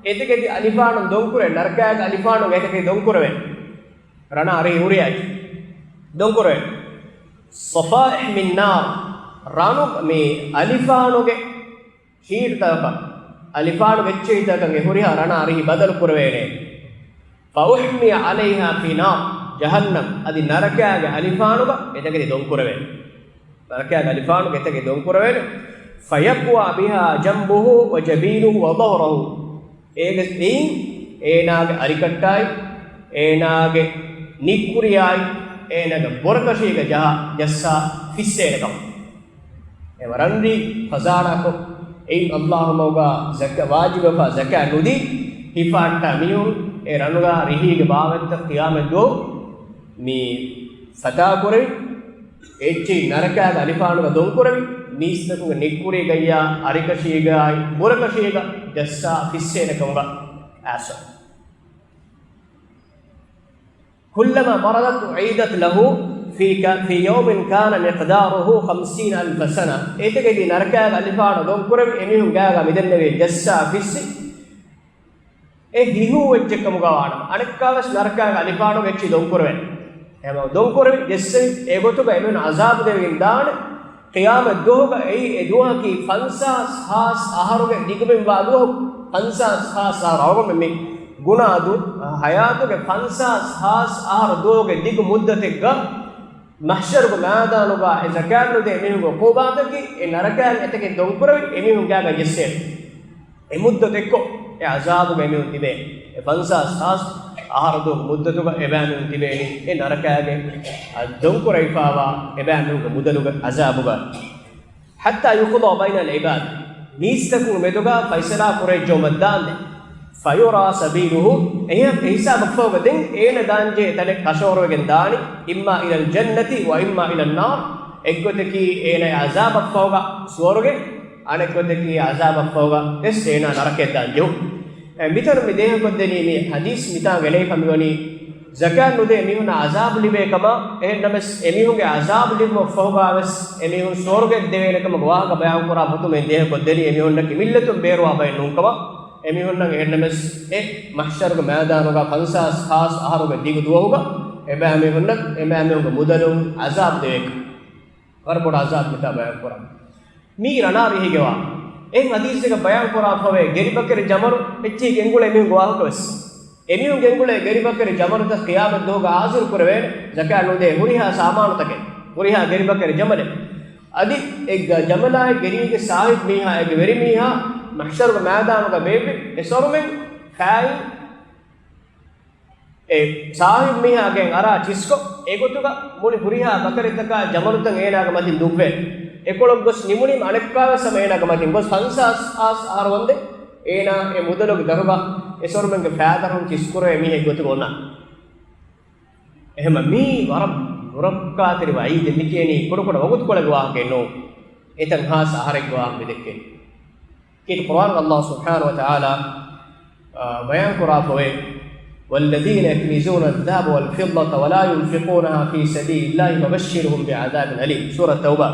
އެތަކެތި އަލިފާނުން ދޮންކުރެ، ނަރަކާގެ އަލިފާނުން އެތަކެތި ދޮންކުރެވޭ. ރަނާ ރިހި ހުރިހާ ދޮންކުރެވޭ. صفائح من نار، ރަނު މި އަލިފާނުގެ ޝީޓްތަކަކަށް، އަލިފާނުގެ އެއްޗެހިތަކަކަށް އެ ހުރިހާ ރަނާ ރިހި ބަދަލު ކުރެވޭނެ. فأحمي عليها في نار جهنم، އަދި ނަރަކާގެ އަލިފާނުގަ އެތަކެތި ދޮންކުރެވޭ. ނަރަކައިގެ އަލިފާނުގެ އެތަކެއް ދޮންކުރެވޭނެ. فيقوى بها جنبه وجبينه وظهره. އޭގެ އެއިން އޭނާގެ އަރިކައްޓާއި، އޭނާގެ ނިއްކުރިއާއި، އޭނާގެ ބުރަކަށީގަ ޖަހާ ޖައްސާ ފިއްސޭނެ ކަމަށް. އެ ރަންރީ ޚަޒާނާކޮށް، އެއިން އައްލާހު މަގުގަ ޒަކާ، ވާޖިބުވެފަ ޒަކާތް ނުދީ، ހިފާއްޓާ މީހުން އެ ރަނުގަ ރިހީގެ ބާވަތްތައް ޤިޔާމަތްދުވަހު މި ފަތާކުރެވި، އެއްޗެހި ނަރަކާގެ އަލިފާނުގަ ދޮންކުރެވި، މީސްތަކުގެ ނިއްކުރީގައްޔާ އަރިކަށީގައި ބުރަކަށީގަ ޖައްސާ ފިއްސޭނެ ކަމުގަ އާސާ. كلما مرضت أعيدت له في ك-، في يوم كان مقداره خمسين ألف سنة. އޭތަކެތި ނަރަކާގެ އަލިފާނު ދޮންކުރެވި، އެމީހުން ގާގަ މިދެންނެވި ޖައްސާ ފިއްސި، އެ ހިހޫ އެއްޗެއް ކަމުގަ ވާނަމަ، އަނެއްކާވެސް ނަރަކާގެ އަލިފާނުގެ އެއްޗިހި ދޮންކުރެވޭނެ. އެހެން ދޮންކުރެވި ޖެއްސެވި، އެގޮތުގަ އެމީހުން އަޒާބު ދެވިގެން ދާނެ. ޤިޔާމަތް ދުވަހުގަ އެއީ އެ ދުވަހަކީ ފަންސާސް ހާސް އަހަރުގެ ދިގުމިން ވާ ދުވަހު. ފަންސާސް ހާސް އަހަރު އަޅުގަނޑު މި ގުނާ ދު-، ހަޔާތުގެ ފަންސާސް ހާސް އަހަރު ދުވަހުގެ ދިގު މުއްދަތެއްގަ މަޙްޝަރުގެ މައިދާނުގަ އެ ޒަކާތް ނުދޭ މީހުންގެ ޢުޤޫބާތަކީ އެ ނަރަކައިން އެތަކެއް ދޮންކުރެވި އެމީހުން ގާގަ ޖެއްސޭނެ. އެ މުއްދަތު އެއްކޮށް އެ ޢަޒާބުގަ އެމީހުން ތިބޭ. އެ ފަންސާސް ހާސް އަހަރު ދުވަހު މުއްދަތުގަ އެބައިމީހުން ތިބޭނީ އެ ނަރަކައިގެ އަ، ދޮންކުރެވިފާވާ އެބައިމީހުންގެ މުދަލުގެ ޢަޒާބުގަ. حتى يقضى بين العباد. މީސްތަކުން މެދުގަ ފައިސަލާ ކުރެވިއްޖައުމަށް ދާންދެން. فيرى سبيله. އެހެން އެ ހިސާބަށްފަހުގަ ދެން އޭނަ ދާންޖެހޭ ތަނެއް ކަށަވަރުވެގެން ދާނީ. إما إلى الجنة وإما إلى النار. އެއްގޮތަކީ އޭނަ ޢަޒާބަށްފަހުގަ ސުވަރުގެ، އަނެއްގޮތަކީ ޢަޒާބަށްފަހުގަ ވެސް އޭނާ ނަރަކައަށް ދާން ޖެހުން. އެ، މިތަނުން މި ދޭހަކޮށްދެނީ މި ޙަދީޘް މިތާނގަ އެޅެވިފަ މިވަނީ، ޒަކާތް ނުދޭ މީހުންނަށް ޢަޒާބު ލިބޭ ކަމަށް. އެހެންނަމަވެސް، އެމީހުންގެ ޢަޒާބު ލިބުމަށްފަހުގަ ވެސް އެމީހުން ސުވަރުގެ ދެވޭނެ ކަމަށް ވާހަކަ ބަޔާންކުރާ ފޮތުމެއް ދޭހަކޮށްދެނީ، އެމީހުންނަކީ މިއްލަތުން ބޭރުވާ ބައެއް ނޫންކަމަށް. އެމީހުންނަށް އެހެންނަމަވެސް، އެ މަޙްޝަރުގެ މައިދާނުގަ ފަންސާސް ހާސް އަހަރުގެ ދިގު ދުވަހުގަ އެބައިމީހުންނަށް، އެބައިމީހުންގެ މުދަލުން ޢަޒާބު ދެވޭ. ވަރަށް ބޮޑު ޢަޒާބެއް މިތާ ބަޔާންކުރާ. މީ ރަނާ ރިހީގެ ވާހަކަ. އެހެން ޙަދީޘެއްގަ ބަޔާންކުރާފަވޭ ގެރިބަކަރި ޖަމަލު އެއްޗެހި ގެންގުޅޭ މީހުންގެ ވާހަކަވެސް. އެމީހުން ގެންގުޅޭ ގެރިބަކަރި ޖަމަލުތައް ޤިޔާމަތް ދުވަހުގަ ޙާޟިރު ކުރެވޭނެ، ޒަކާތް ނުދޭ ހުރިހާ ސާމާނުތަކެއް، ހުރިހާ ގެރިބަކަރި ޖަމަލެއް. އަދި އެ ގަ-، ޖަމަލާއި ގެރީގެ ސާހިބު މީހާ، އޭގެ ވެރި މީހާ މަޙްޝަރުގެ މައިދާނުގަ ބޭއްވި އެސޮރުމެން ފައި އެ ސާހިބު މީހާ ގެން އަރާ ޗިސްކޮށް، އެގޮތުގަ މުޅި ހުރިހާ ބަކަރިތަކާ ޖަމަލުތައް އޭނާގެ މަތިން ދުއްވޭ. އެކޮޅަށް ގޮސް ނިމުނީމަ އަނެއްކާވެސް ހަމަ އޭނާގެ މަތިން ގޮސް ފަންސާސް ހާސް އަހަރު ވަންދެން އޭނާ އެ މުދަލުގެ ދަރުގަ އެ ސޮރުމެންގެ ފައިތަރުން ޗިސްކުރެވޭ މީހެއް ގޮތުގަ އޮންނާނެ. އެހެންމަ މީ ވަރަށް ނުރައްކާތެރި ވަޢީދެއް މި ކިޔަނީ ކުޑަކުޑަ ވަގުތުކޮޅެއްގެ ވާހަކައެއް ނޫން. އެތަން ހާސް އަހަރެއްގެ ވާހަކަ މި ދެއްކެނީ. ކީރިތި ޤުރުއާން ﷲ ސުބްޙާނަހޫ ވަތަޢާލާ، އާ، ބަޔާންކުރާފަވޭ، والذين يكنزون الذهب والفضة ولا ينفقونها في سبيل الله فبشرهم بعذاب أليم. ސޫރަ ތައުބާ.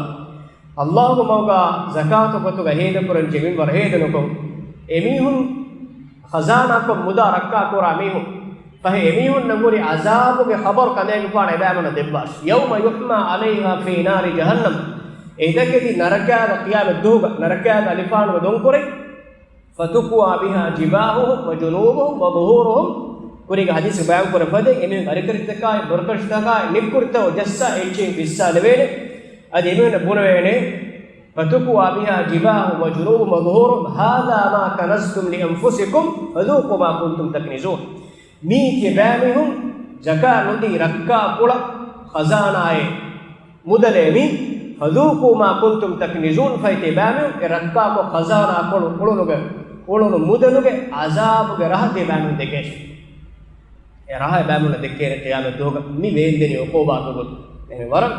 ﷲގެ މަގުގަ ޒަކާތު ގޮތުގަ ހޭދަކުރަންޖެހޭ މިންވަރަށް ހޭދަނުކޮށް، އެމީހުން ޚަޒާނާކޮށް މުދާ ރައްކާކުރާ މީހުން، ފަހެ އެމީހުންނަށް ހުރި ޢަޒާބުގެ ޚަބަރު ކަނދައިގެންފާނެ އެބައިމީހުންނަށް ދެއްވާށި. يوم يحمى عليها في نار جهنم. އެތަކެތި ނަރަކާގަ ޤިޔާމަތް ދުވަހުގަ ނަރަކާގެ އަލިފާނުގަ ދޮންކުރެވި. فتكوى بها جباههم وجنوبهم وظهورهم. ކުރީގަ ޙަދީޘްގަ ބަޔާންކުރެއްވި ފަދައިން އެމީހުންގެ އަރިކަށިތަކާއި ބުރަކަށިތަކާއި ނިއްކުރިތައް ޖައްސާ އެއްޗެހި ފިއްސާލެވޭނެ. އަދި އެމީހުންނަށް ބުނެވޭނެ، فتكوى بها جباههم وجنوبهم وظهورهم، هذا ما كنزتم لأنفسكم فذوقوا ما كنتم تكنزون. މީ ތިބާމީހުން ޒަކާތް ނުދީ ރައްކާ ކުޅަ ޚަޒާނާއެއް މުދަލޭ މީ، فذوقوا ما كنتم تكنزون، ފަހެ ތިބާމީހުން އެ ރައްކާކޮށް ޚަޒާނާ ކޮޅު ކުޅުނުގެ، ކުޅުނު މުދަލުގެ ޢަޒާބުގެ ރަހަ ތިބާމީހުން ދެކޭށި. އެ ރަހަ އެބައިމީހުންނަށް ދެއްކޭނެ ޤިޔާމަތް ދުވަހުގަ މި ވޭންދެނި ޢުޤޫބާތު ގޮތުން. އެހެން ވަރަށް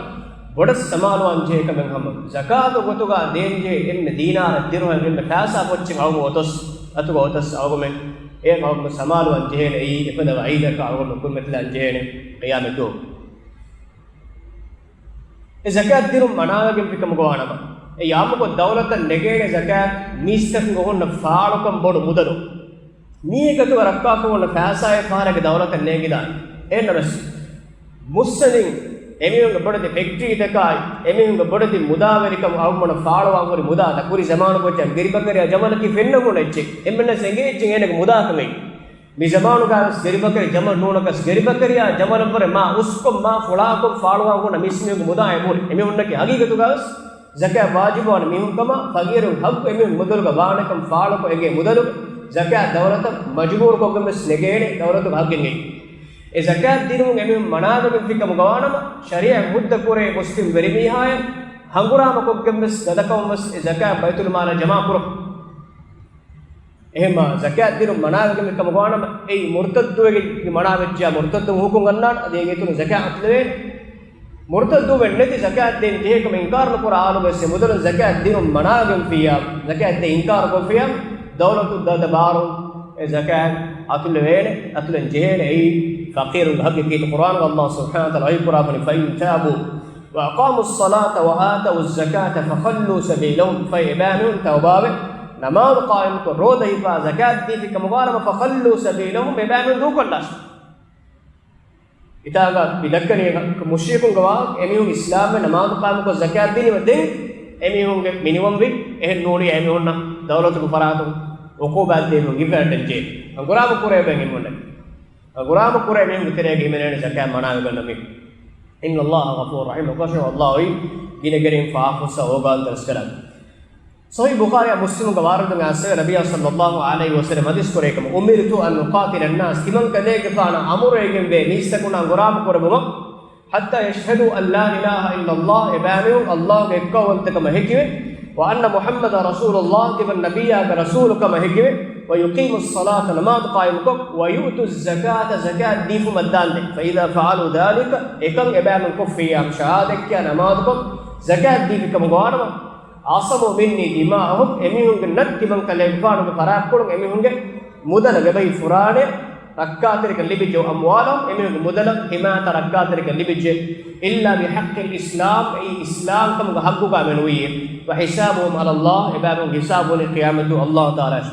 ބޮޑަށް ސަމާލުވާން ޖެހޭ ކަމެއް ހަމަ ޒަކާތު ގޮތުގަ ދޭންޖެހޭ އެންމެ ދީނާރެއް ދިރުހަމެއް އެންމެ ފައިސާ ފޮއްޗެއް އަޅުގަނޑު އޮތަސް، އަތުގަ އޮތަސް އަޅުގަނޑުމެން އެ އަޅުގަނޑު ސަމާލުވާން ޖެހޭނެ އެއީ އެފަދަ ވަޢީދަކަށް އަޅުގަނޑު ކުރިމަތިލާން ޖެހޭނެ ޤިޔާމަތް ދުވަހު. އެ ޒަކާތް ދިރުން މަނާވެގެންފި ކަމުގަ ވާނަމަ، އެ އާއްމުކޮށް ދައުލަތަށް ނެގޭނެ ޒަކާތް މީސްތަކުން އޮހޮންނަ ފާޅުކަން ބޮޑު މުދަލު. މީގެ ގޮތުގަ ރައްކާކޮށް އޮންނަ ފައިސާއެއް ފަހަރެއްގެ ދައުލަތަށް ނޭނގިދާނެ. އެހެންނަމަވެސް، މުއްސަނދިން އެމީހުންގެ ބޮޑެތި ފެކްޓްރީތަކާއި، އެމީހުންގެ ބޮޑެތި މުދާވެރިކަމު އަޅުގަނޑު ފާޅުވާން ހުރި މުދާތައް ކުރި ޒަމާނު ކޮއްޗަށް ގެރިބަކަރިއާ ޖަމަލަކީ ފެންނަމުން އެއްޗެއް. އެންމެންނަށް އެނގޭ އެއްޗެއް އޭނަގެ މުދާކަމެއް. މި ޒަމާނުގަވެސް ދެރިބަކަރި ޖަމަލު ނޫނަކަސް ދެރިބަކަރިއާ ޖަމަލަށްވުރެ މާ އުސްކޮށް މާ ފުޅާކޮށް ފާޅުވާ ހުންނަ މިސްކިތުންގެ މުދާ އެބުރި. އެމީހުންނަކީ ހަގީގަތުގަވެސް ޒަކާތް ވާޖިބުވާނެ މީހުންކަމަށް، ފަގީރުން ހައްގު އެމީހުން މުދަލުގަ ވާނެކަން ފާޅުކޮށް އެނގޭ މުދަލު ޒަކާތް ދައުލަތަށް މަޖުބޫރުކޮށްގެން ވެސް ނެގޭނެ ދައުލަތުގެ ހައްގެއް އެއީ. އެ ޒަކާތް ދިނުމުން އެމީހުން މަނާވެގެންފި ކަމުގަވާނަމަ، ޝަރީޢަތް ހުއްދަ ކުރޭ މުސްލިމް ވެރިމީހާޔަށް ހަނގުރާމަކޮށްގެން ވެސް ގަދަކަމަށް ވެސް އެ ޒަކާތް ބައިތުލްމާލަށް ޖަމާކުރުން. އެހެންމާ ޒަކާތް ދިނުން މަނާވެގެން ކަމުގަވާނަމަ، އެއީ މުރްތައްދުވެގެން މަނާވެއްޖެޔާ މުރްތައްދު ހުކުމް ގަންނާނެ، އަދި އޭގެ އިތުރުން ޒަކާތް އަތުލެވޭނެ. މުރްތައްދުވެން ނެތި ޒަކާތް ދޭން ޖެހޭކަމަށް އިންކާރު ނުކުރާ އަހުލުވެސް އެ މުދަލުން ޒަކާތް ދިނުން މަނާވެގެންފިއްޔާ، ޒަކާތް ދޭން އިންކާރު ކޮށްފިއްޔާ، ދައުލަތު ދަދަ ބާރުން އެ ޒަކާތް އަތުލެވޭނެ، އަތުލެން ޖެހޭނެ. އެއީ ފަޤީރުންގެ ހައްގެއް. ކީރިތި ޤުރްއާނުގަ ﷲ ސުބްޙާނަހޫ ވަތަޢާލާ ވަޙީ ކުރާފަނި، فإن تابوا وأقاموا الصلاة وآتوا الزكاة فخلوا سبيلهم، ފަހެ އެބައިމީހުން ތައުބާވެ، ނަމާދު ޤާއިމުކޮށް، ރޯދަ ހިފާ، ޒަކާތް ދީފި ކަމުގަވާނަމަ، فخلوا سبيلهم، އެބައިމީހުން ދޫކޮށްލާށި. ހިތާގަ މި ދައްކަނީ މުޝްރިކުންގެ ވާހަކަ، އެމީހުން އިސްލާމްވެ ނަމާދު ޤާއިމުކޮށް ޒަކާތް ދިނީމަ ދެން އެމީހުންގެ މިނިވަންވީ، އެހެން ނޫނީ އެމީހުންނަށް ދައުލަތުގެ ފަރާތުން ޢުޤޫބާތް ދޭން ގިފައިން ޖެހޭ. ހަނގުރާމަ ކުރޭ ބައެއް އެމީހުންނެއް. ހަނގުރާމަ ކުރޭ މީހުންގެ ތެރޭގަ ހިމެނޭނެ ޒަކާތް މަނާވެގަންނަ މީހުން. إن الله غفور رحيم. އެކަށަވަރުން ﷲ އޮތް ގިނަ ގެނެވި ފާފަ ފުއްސާ އޯގާންތެރި ރަސްކަލާނގެ. ޞަޙީޙު ބުޚާރީއާ މުސްލިމުގަ ވާރިދުވެ އައިސް ނަބިއްޔާ ޞައްލައްލާހު ޢަލައިހި ވަސައްލަމަ ޙަދީޘް ކުރޭ ކަމަށް، أمرت أن أقاتل الناس، ތިމަން ކަލޭގެފާނަށް އަމުރުވެގެންވޭ މީސްތަކުންނަށް ހަނގުރާމަ ކުރެއްވުމަށް، حتى يشهدوا أن لا إله إلا الله، އެބައިމީހުން ﷲ ގެ އެއްކައުވަންތަކަމަށް ހެކިވެ، وأن محمدا رسول الله، ތިމަން ނަބިއްޔާގެ ރަސޫލު ކަމަށް ހެކިވެ، ويقيموا الصلاة، ނަމާދު ޤާއިމުކޮށް، ويؤتوا الزكاة، ޒަކާތް ދީފުމަށް ދާންދެން، فإذا فعلوا ذلك، އެކަން އެބައިމީހުން ކޮށްފިއްޔާ، ޝަހާދަތް ކިޔާ ނަމާދުކޮށް، ޒަކާތް ދީފި ކަމުގަވާނަމަ، عصموا مني دماءهم، އެމީހުންގެ ނަތް ތިމަން ކަލޭގެފާނުގެ ފަރާތްޕުޅުން އެމީހުންގެ މުދަލަށް އެބަހީ ފުރާނަޔަށް ރައްކާތެރިކަން ލިބިއްޖެ، أموالهم، އެމީހުންގެ މުދަލަށް ޙިމާޔަތާ ރައްކާތެރިކަން ލިބިއްޖެ، إلا بحق الإسلام، އެއީ އިސްލާމްކަމުގެ ޙައްޤުގަ މެނުވީއޭ، وحسابهم على الله، އެބައިމީހުންގެ ހިސާބު ވަނީ ޤިޔާމަތްދުވަހު ﷲ ތަޢާލާއަށް.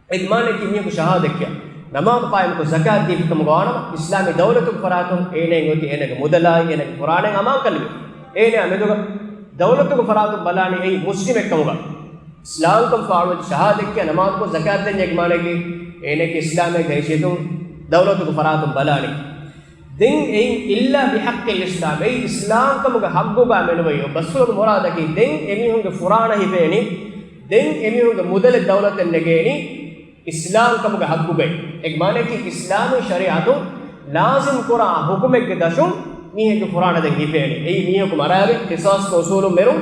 އޭގެ މާނައަކީ މީހަކު ޝަހާދަތް ކިޔާ، ނަމާދު ޤާއިމުކޮށް، ޒަކާތް ދީފި ކަމުގަވާނަމަ، އިސްލާމީ ދައުލަތުގެ ފަރާތުން އޭނައަށް އޮތީ އޭނަގެ މުދަލާއި އޭނަގެ ފުރާނައިން އަމާންކަން ލިބޭ. އޭނައާ މެދުގަ ދައުލަތުގެ ފަރާތުން ބަލާނީ އެއީ މުސްލިމެއް ކަމުގަ. އިސްލާމްކަން ފާޅުވެއްޖެ، ޝަހާދަތް ކިޔާ، ނަމާދުކޮށް، ޒަކާތް ދެން އޭގެ މާނައަކީ އޭނައަކީ އިސްލާމީ ހައިސިއްޔަތުން ދައުލަތުގެ ފަރާތުން ބަލާނީ. ދެން އެއިން إلا بحق الإسلام، އެއީ އިސްލާމްކަމުގެ ޙައްޤުގަ މެނުވެޔޯ. ބަސްފުޅުގެ މުރާދަކީ ދެން އެމީހުންގެ ފުރާނަ ހިފޭނީ، ދެން އެމީހުންގެ މުދަލެއް ދައުލަތަށް ނެގޭނީ އިސްލާމްކަމުގެ ޙައްޤުގައި. އޭގެ މާނައަކީ އިސްލާމީ ޝަރީޢަތުން ލާޒިމް ކުރާ ޙުކުމެއްގެ ދަށުން މީހެއްގެ ފުރާނަ ދެން ހިފޭނީ. އެއީ މީހަކު މަރާގެން ޤިޞާޞްގެ އުޞޫލުން މެރުން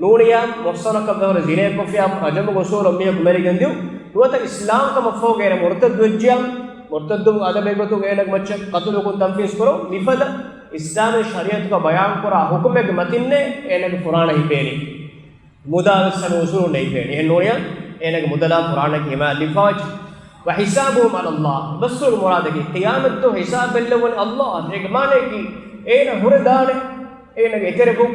ނޫނިޔާ، މުޙްޞަނަކަށްވެހުރި ޒިނޭކޮށްފިޔާ، ރަޖަމުގެ އުޞޫލުން މީހަކު މެރިގެން ދިޔުން. ނުވަތަ އިސްލާމްކަމަށްފަހުގައި އޭނަ މުރުތައްދުވެއްޖިޔާ، މުރުތައްދުވުމުގެ އަދަބެއްގޮތުން އޭނަގެ މައްޗަށް ޤަތުލުކުން ތަންފީޒް ކުރުން، މިފަދަ އިސްލާމީ ޝަރީޢަތުގަ ބަޔާންކުރާ ޙުކުމެއްގެ މަތިންނޭ އޭނަގެ ފުރާނަ ހިފޭނީ. މުދާވެސް ހަމަ އުޞޫލުން ނެތް ހިފޭނީ. އެހެން ނޫނިޔާ، އޭނަގެ މުދަލާ ފުރާނައަކީ ހިމާޔަތް ލިބިފައިވެއްޖެ. وحسابهم على الله، ބަސްފުޅުގެ މުރާދަކީ ޤިޔާމަތްދުވަހު ހިސާބު ބެއްލެވުނީ ﷲ އަށް. އޭގެ މާނައަކީ އޭނަ ހުރެދާނެ އޭނަގެ އެތެރެކު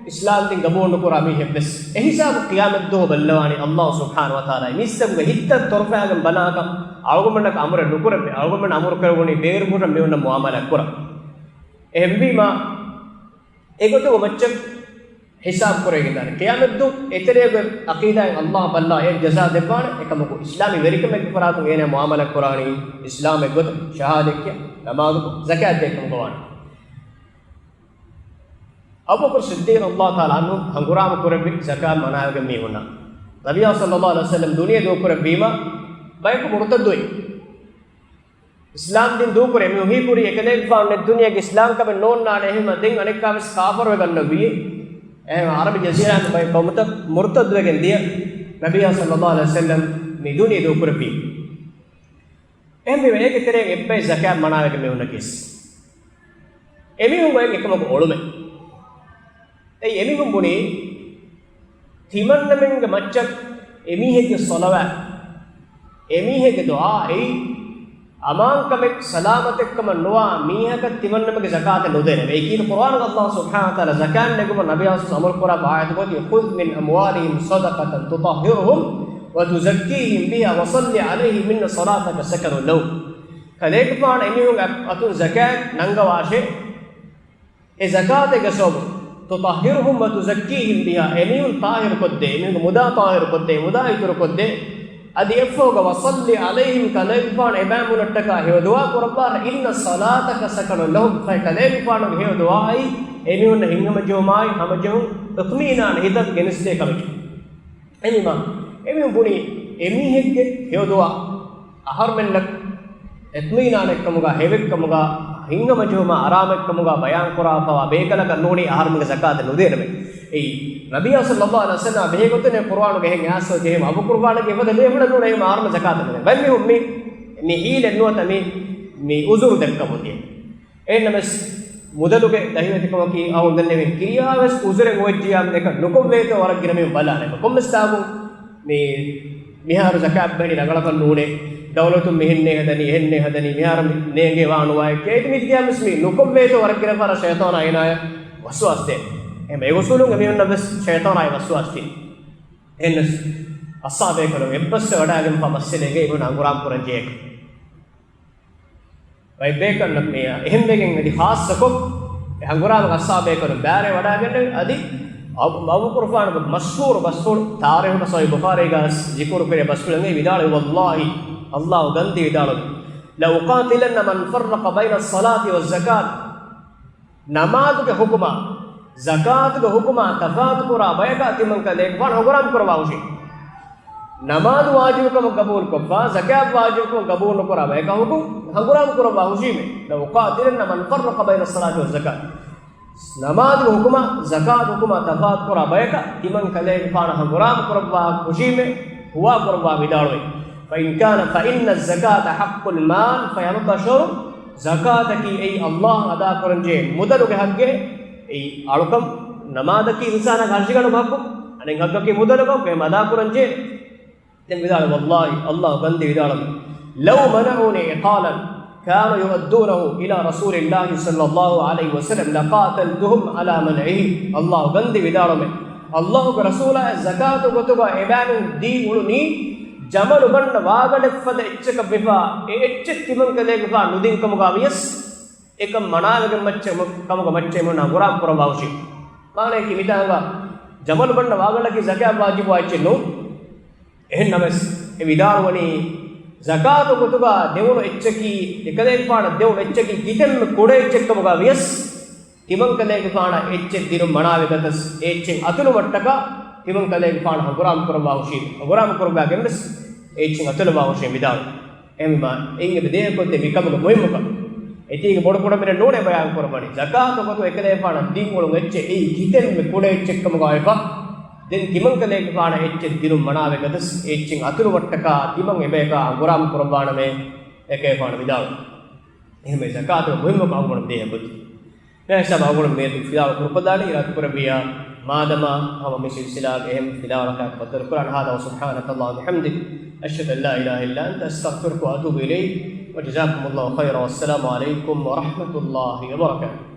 އިސްލާމް ދީން ގަބޫލު ނުކުރާ މީހެއްވެސް. އެ ހިސާބު ޤިޔާމަތްދުވަހު ބައްލަވާނީ ﷲ ސުބްޙާނަހޫ ވަތަޢާލާ. މީސްތަކުގެ ހިތްތައް ތޮރުފައިގެން ބަލާކަށް، އަޅުގަނޑަކަށް އަމުރެއް ނުކުރެވޭ. އަޅުގަނޑު އަމުރު ކުރެވުނީ ބޭރު ހުރަން މި އޮންނަ މުޢާމަލާތް ކުރަން. އެހެންވީމާ، އެގޮތުގަ މައްޗަށް ހިސާބު ކުރެވިގެންދާނެ. ޤިޔާމަތްދުވަހު އެތެރޭގެ ޢަޤީދާއިން ﷲ ބައްލާ އޭނަ ޖަޒާ ދެއްވާނެ. އެކަމަކު، އިސްލާމީ ވެރިކަމެއްގެ ފަރާތުން އޭނަ މުޢާމަލާތް ކުރާނީ އިސްލާމް އެއްގޮތަށް، ޝަހާދަތް ކިޔާ، ނަމާދުކޮށް، ޒަކާތް ދޭ ކަމުގަވާނެ. އަބޫބަކުރު ޞިއްދީޤް ރަޟިޔަﷲ ތަޢާލާ ޢަންހު ހަނގުރާމަ ކުރެއްވި ޒަކާތް މަނާވެގެން މީހުންނަށް. ނަބިއްޔާ ޞައްލަﷲ ޢަލައިހި ވަސައްލަމް ދުނިޔެ ދޫކުރެއްވީމަ، ބަޔަކު މުރުތައްދުވި. އިސްލާމް ދީން ދޫކުރޭ މީހުން ހީކުރީ އެކަލޭގެފާނު ނެތް ދުނިޔޭގެ އިސްލާމް ކަމެއް ނޯންނާނެ، އެހެންވީމަ ދެން އަނެއްކާވެސް ކާފަރުވެގަންނަވީ. އެހެން ޢަރަބި ޖަޒީރާގެ ބައެއް ޤައުމުތައް މުރުތައްދުވެގެން ދިޔަ، ނަބިއްޔާ ޞައްލަﷲ ޢަލައިހި ވަސައްލަމް މި ދުނިޔެ ދޫކުރެއްވީ. އެހެންވީމަ އޭގެ ތެރެއިން އެއްބައި ޒަކާތް މަނާވެގެން މީހުންނަކީސް. އެމީހުން އޮތް އެކަމަކު އޮޅުމެއް. އެއީ އެމީހުން ބުނީ، ތިމަންނަމެންގެ މައްޗަށް އެމީހެއްގެ ޞަލަވާތް، އެމީހެއްގެ ދުޢާ އެއީ އަމާންކަމެއް، ސަލާމަތެއްކަމަށް ނުވާ މީހަކަށް ތިމަންނަމެންގެ ޒަކާތެއް ނުދޭނެ. އެއީ ކީރިތި ޤުރްއާނުގަ ﷲ ސުބްޙާނަހޫ ވަތަޢާލާ ޒަކާތް ނެގުމަށް ނަބިއްޔާ ޞައްލަﷲ ޢަލައިހި ވަސައްލަމް އަމުރު ކުރާ އާޔަތުގައި، "خذ من أموالهم صدقة تطهرهم وتزكيهم بها وصل عليهم إن صلاتك سكن لهم." ކަލޭގެފާނު އެމީހުންގެ އަތުން ޒަކާތް ނަންގަވާށޭ. އެ ޒަކާތެއްގެ ސަބަބުން، "تطهرهم وتزكيهم بها"، އެމީހުން ޠާހިރުކޮށްދޭ، އެމީހުންގެ މުދާ ޠާހިރުކޮށްދޭ، މުދާ އިތުރުކޮށްދޭ، އަދި އެއަށްފަހުގަ وصل عليهم، ކަލޭގެފާނު އެބައިމީހުންނަށްޓަކާ ހެޔޮ ދުޢާ ކުރައްވާ، إن صلاتك سكن لهم، ފަހެ ކަލޭގެފާނުގެ ހެޔޮ ދުޢާއީ އެމީހުންނަށް ހިތްހަމަޖެހުމާއި ހަމަޖެހުން، އިޠްމީނާން ހިތަށް ގެނެސްދޭ ކަމެކެވެ. އެހެންވީމާ، އެމީހުން ބުނީ އެމީހެއްގެ ހެޔޮ ދުޢާ އަހަރުމެންނަށް އިޠްމީނާނެއްކަމުގަ، ހެޔޮކަމުގަ، ހިތްހަމަޖެހުމާ އަރާމެއްކަމުގަ ބަޔާންކުރާފައިވާ ބޭކަލަކަށް ނޫނީ އަހަރުމެންގެ ޒަކާތެއް ނުދޭނަމޭ. އެއީ، ނަބިއްޔާ ޞައްލައްލާހު ޢަލައިހި ވަސައްލަމަ ބެހޭގޮތުން ޤުރުއާނުގައި އެހެން އައިސްފަ ޖެހީމަ، އަބު ޤުރުބާނަކީ އެފަދަ ބޭފުޅެއް ނޫނޭ، އެހެންވީމާ އަހަރުމެން ޒަކާތެއް ނުދޭނަމޭ. ބައެއް މީހުން މި، މި ހީލެއް ނުވަތަ މި، މި ޢުޛުރު ދައްކަމުން ދިޔަ. އެހެންނަމަވެސް، މުދަލުގެ ދަހިވެތިކަމަކީ އަހުން ދެންނެވިން ކިރިޔާވެސް ޢުޛުރެއް އޮވެއްޖިޔާ އެކަން ނުކޮށްވޭތޯ ވަރަށް ގިނަ މީހުން ބަލާނެ. ކޮންމެސް ތާކުން މި، މިހާރު ޒަކާތް ބެހެނީ ރަނގަޅަކަށް ނޫނޭ، ދައުލަތުން މިހެންނޭ ހަދަނީ، އެހެންނޭ ހަދަނީ، މިހާރު މި ނޭނގޭ ވާނުވާއެކޭ. އޭތި މީތި ގިޔާމަސް މި ނުކޮށްވޭތޯ ވަރަށް ގިނަ ފަހަރަށް ޝައިޠާނާ އޭނާޔަށް ވަސްވާސް ދޭ. އެހެން އެގޮސް އުޅުން އެމީހުންނަށްވެސް ޝައިޠާނާއި ވަސްވާސް ދިން. އެހެންނަމަވެސް އަޞްޙާބޭކަލުން އެއްބަސްވެ ވަޑައިގެންފާ މައްސަލައިގައި އެމީހުން ހަނގުރާމަ ކުރަން ޖެހޭކަން. ބައެއް ބޭކަލުންނަށް މި އެހެންވެގެން އަދި ޚާއްޞަކޮށް، އެ ހަނގުރާމަ އަޞްޙާބޭކަލުން ބާރޭ ވަޑައިގެންނެވި. އަދި އަބު، އަބޫ ޤުރުފާނުގެ މަޝްހޫރު ބަސްފުޅު، ތާރީޚުގަ ޞަޙީޙު ބުޚާރީގަ ޒިކުރު ކުރި ބަސްފުޅެއް ވިދާޅުވި، ވައްލާހި، އައްލާހު ގަންދީ ވިދާޅުވި، لأقاتلن من فرق بين الصلاة والزكاة. ނަމާދުގެ ޙުކުމާ، ޒަކާތުގެ ޙުކުމާ ތަފާތުކުރާ ބަޔަކާ ތިމަން ކަލޭގެފާނު ހަނގުރާމަ ކުރައްވާ ހުށީ. ނަމާދު ވާޖިބުކަމަށް ގަބޫލުކޮށްފަ، ޒަކާތް ވާޖިބުކަމަށް ގަބޫލު ނުކުރާ ބަޔަކާ ހުކު، ހަނގުރާމަ ކުރައްވާ ހުށީމޭ. لأقاتلن من فرق بين الصلاة والزكاة. ނަމާދުގެ ޙުކުމާ، ޒަކާތު ޙުކުމާ ތަފާތުކުރާ ބަޔަކަށް ތިމަން ކަލޭގެފާނަށް ހަނގުރާމަ ކުރައްވާ ހުށީމޭ، ހުވާ ކުރައްވާ ވިދާޅުވި. فإن كان، فإن الزكاة حق المال، ފަހެ އަޅުގަނޑު ޒަކާތަކީ އެއީ އައްލާހަށް އަދާކުރަންޖެހޭ މުދަލުގެ ޙައްޤެއް. އެއީ އަޅުކަން ނަމާދަކީ އިންސާނާގެ ހަށިގަނޑުގެ ޙައްޤު، އަނެއް ޙައްޤަކީ މުދަލުގެ ޙައްޤު، އެހެން އަދާކުރަންޖެހޭ. ދެން ވިދާޅުވި، ވައްލާހި، އައްލާހު ގަންދީ ވިދާޅުވި، لو منعوني عقالا كانوا يؤدونه إلى رسول الله صلى الله عليه وسلم لقاتلتهم على منعه. އައްލާހު ގަންދީ ވިދާޅުވި، އައްލާހުގެ ރަސޫލާއަށް ޒަކާތު ގޮތުގަ އެބައިމީހުން ދީ އުޅުނީ ޖަމަލު ބަންނަ ވާގަނޑެއްފަދަ އެއްޗަކަށް ވެފަ، އެ އެއްޗެއް ތިމަން ކަލޭގެފާނު ނުދިން ކަމުގަ ވިޔަސް، އެކަން މަނާވެގެން މައްޗަށް، ކަމުގަ މައްޗަށް އެމީހުންނަށް ހަނގުރާމަ ކުރައްވާ ހުށީ. މާނަޔަކީ މިތާނގަ ޖަމަލު ބަންނަ ވާގަނޑަކީ ޒަކާތް ވާޖިބުވާ އެއްޗެއް ނޫން. އެހެންނަމަވެސް، އެ ވިދާޅުވަނީ، ޒަކާތު ގޮތުގަ ދެވުނު އެއްޗަކީ، އެކަލޭގެފާނަށް ދެވުނު އެއްޗަކީ ކިތަންމެ ކުޑަ އެއްޗެއްކަމުގަ ވިޔަސް، ތިމަން ކަލޭގެފާނަށް އެއްޗެއް ދިނުން މަނާވެ ގަތަސް، އެ އެއްޗެއް އަތުލުމަށްޓަކާ، ތިމަން ކަލޭގެފާނަށް ހަނގުރާމަ ކުރައްވާ ހުށީ، ހަނގުރާމަ ކުރައްވާގެންވެސް އެ އެއްޗެއް އަތުލައްވާ ހުށީ ވިދާޅު. އެހެންވީމާ، އެއިން އެބަ ދޭހަކޮށްދޭ މިކަމުގެ މުހިއްމުކަން. އެތީގެ ބޮޑު ކުޑަ މިރެއް ނޫނޭ ބަޔާން ކުރައްވަނީ. ޒަކާތު ގޮތު އެކަލޭގެފާނަށް ދީން އުޅުން އެއްޗެއް އެއީ ކިތަންމެ ކުޑަ އެއްޗެއްކަމުގަ ވެފަ. ދެން ތިމަން ކަލޭގެފާނަށް އެއްޗެއް ދިނުން މަނާވެ ގަތަސް، އެ އެއްޗެއް އަތުލުމަށްޓަކާ ތިމަން އެބަޔަކާ ހަނގުރާމަ ކުރައްވާނަމޭ، އެކަލޭގެފާނު ވިދާޅު. އެހެންވެ ޒަކާތުގެ މުހިއްމުކަން އަޅުގަނޑު ދޭހަކޮށްދޭ. މިހާ ހިސާބަށް އަޅުގަނޑު މިއަދު ފިލާވަޅު ކުރުކޮށްލާނީ އިރާދަކުރެއްވިއްޔާ، މާދަމާ ހަމަ މި ސިލްސިލާގެ އެހެން ފިލާވަޅަކާއެކު ބައްދަލުކުރާން. هذا وسبحانك اللهم وبحمدك، أشهد أن لا إله إلا أنت، أستغفرك وأتوب إليك، وجزاكم الله خيرا، والسلام عليكم ورحمة الله وبركاته.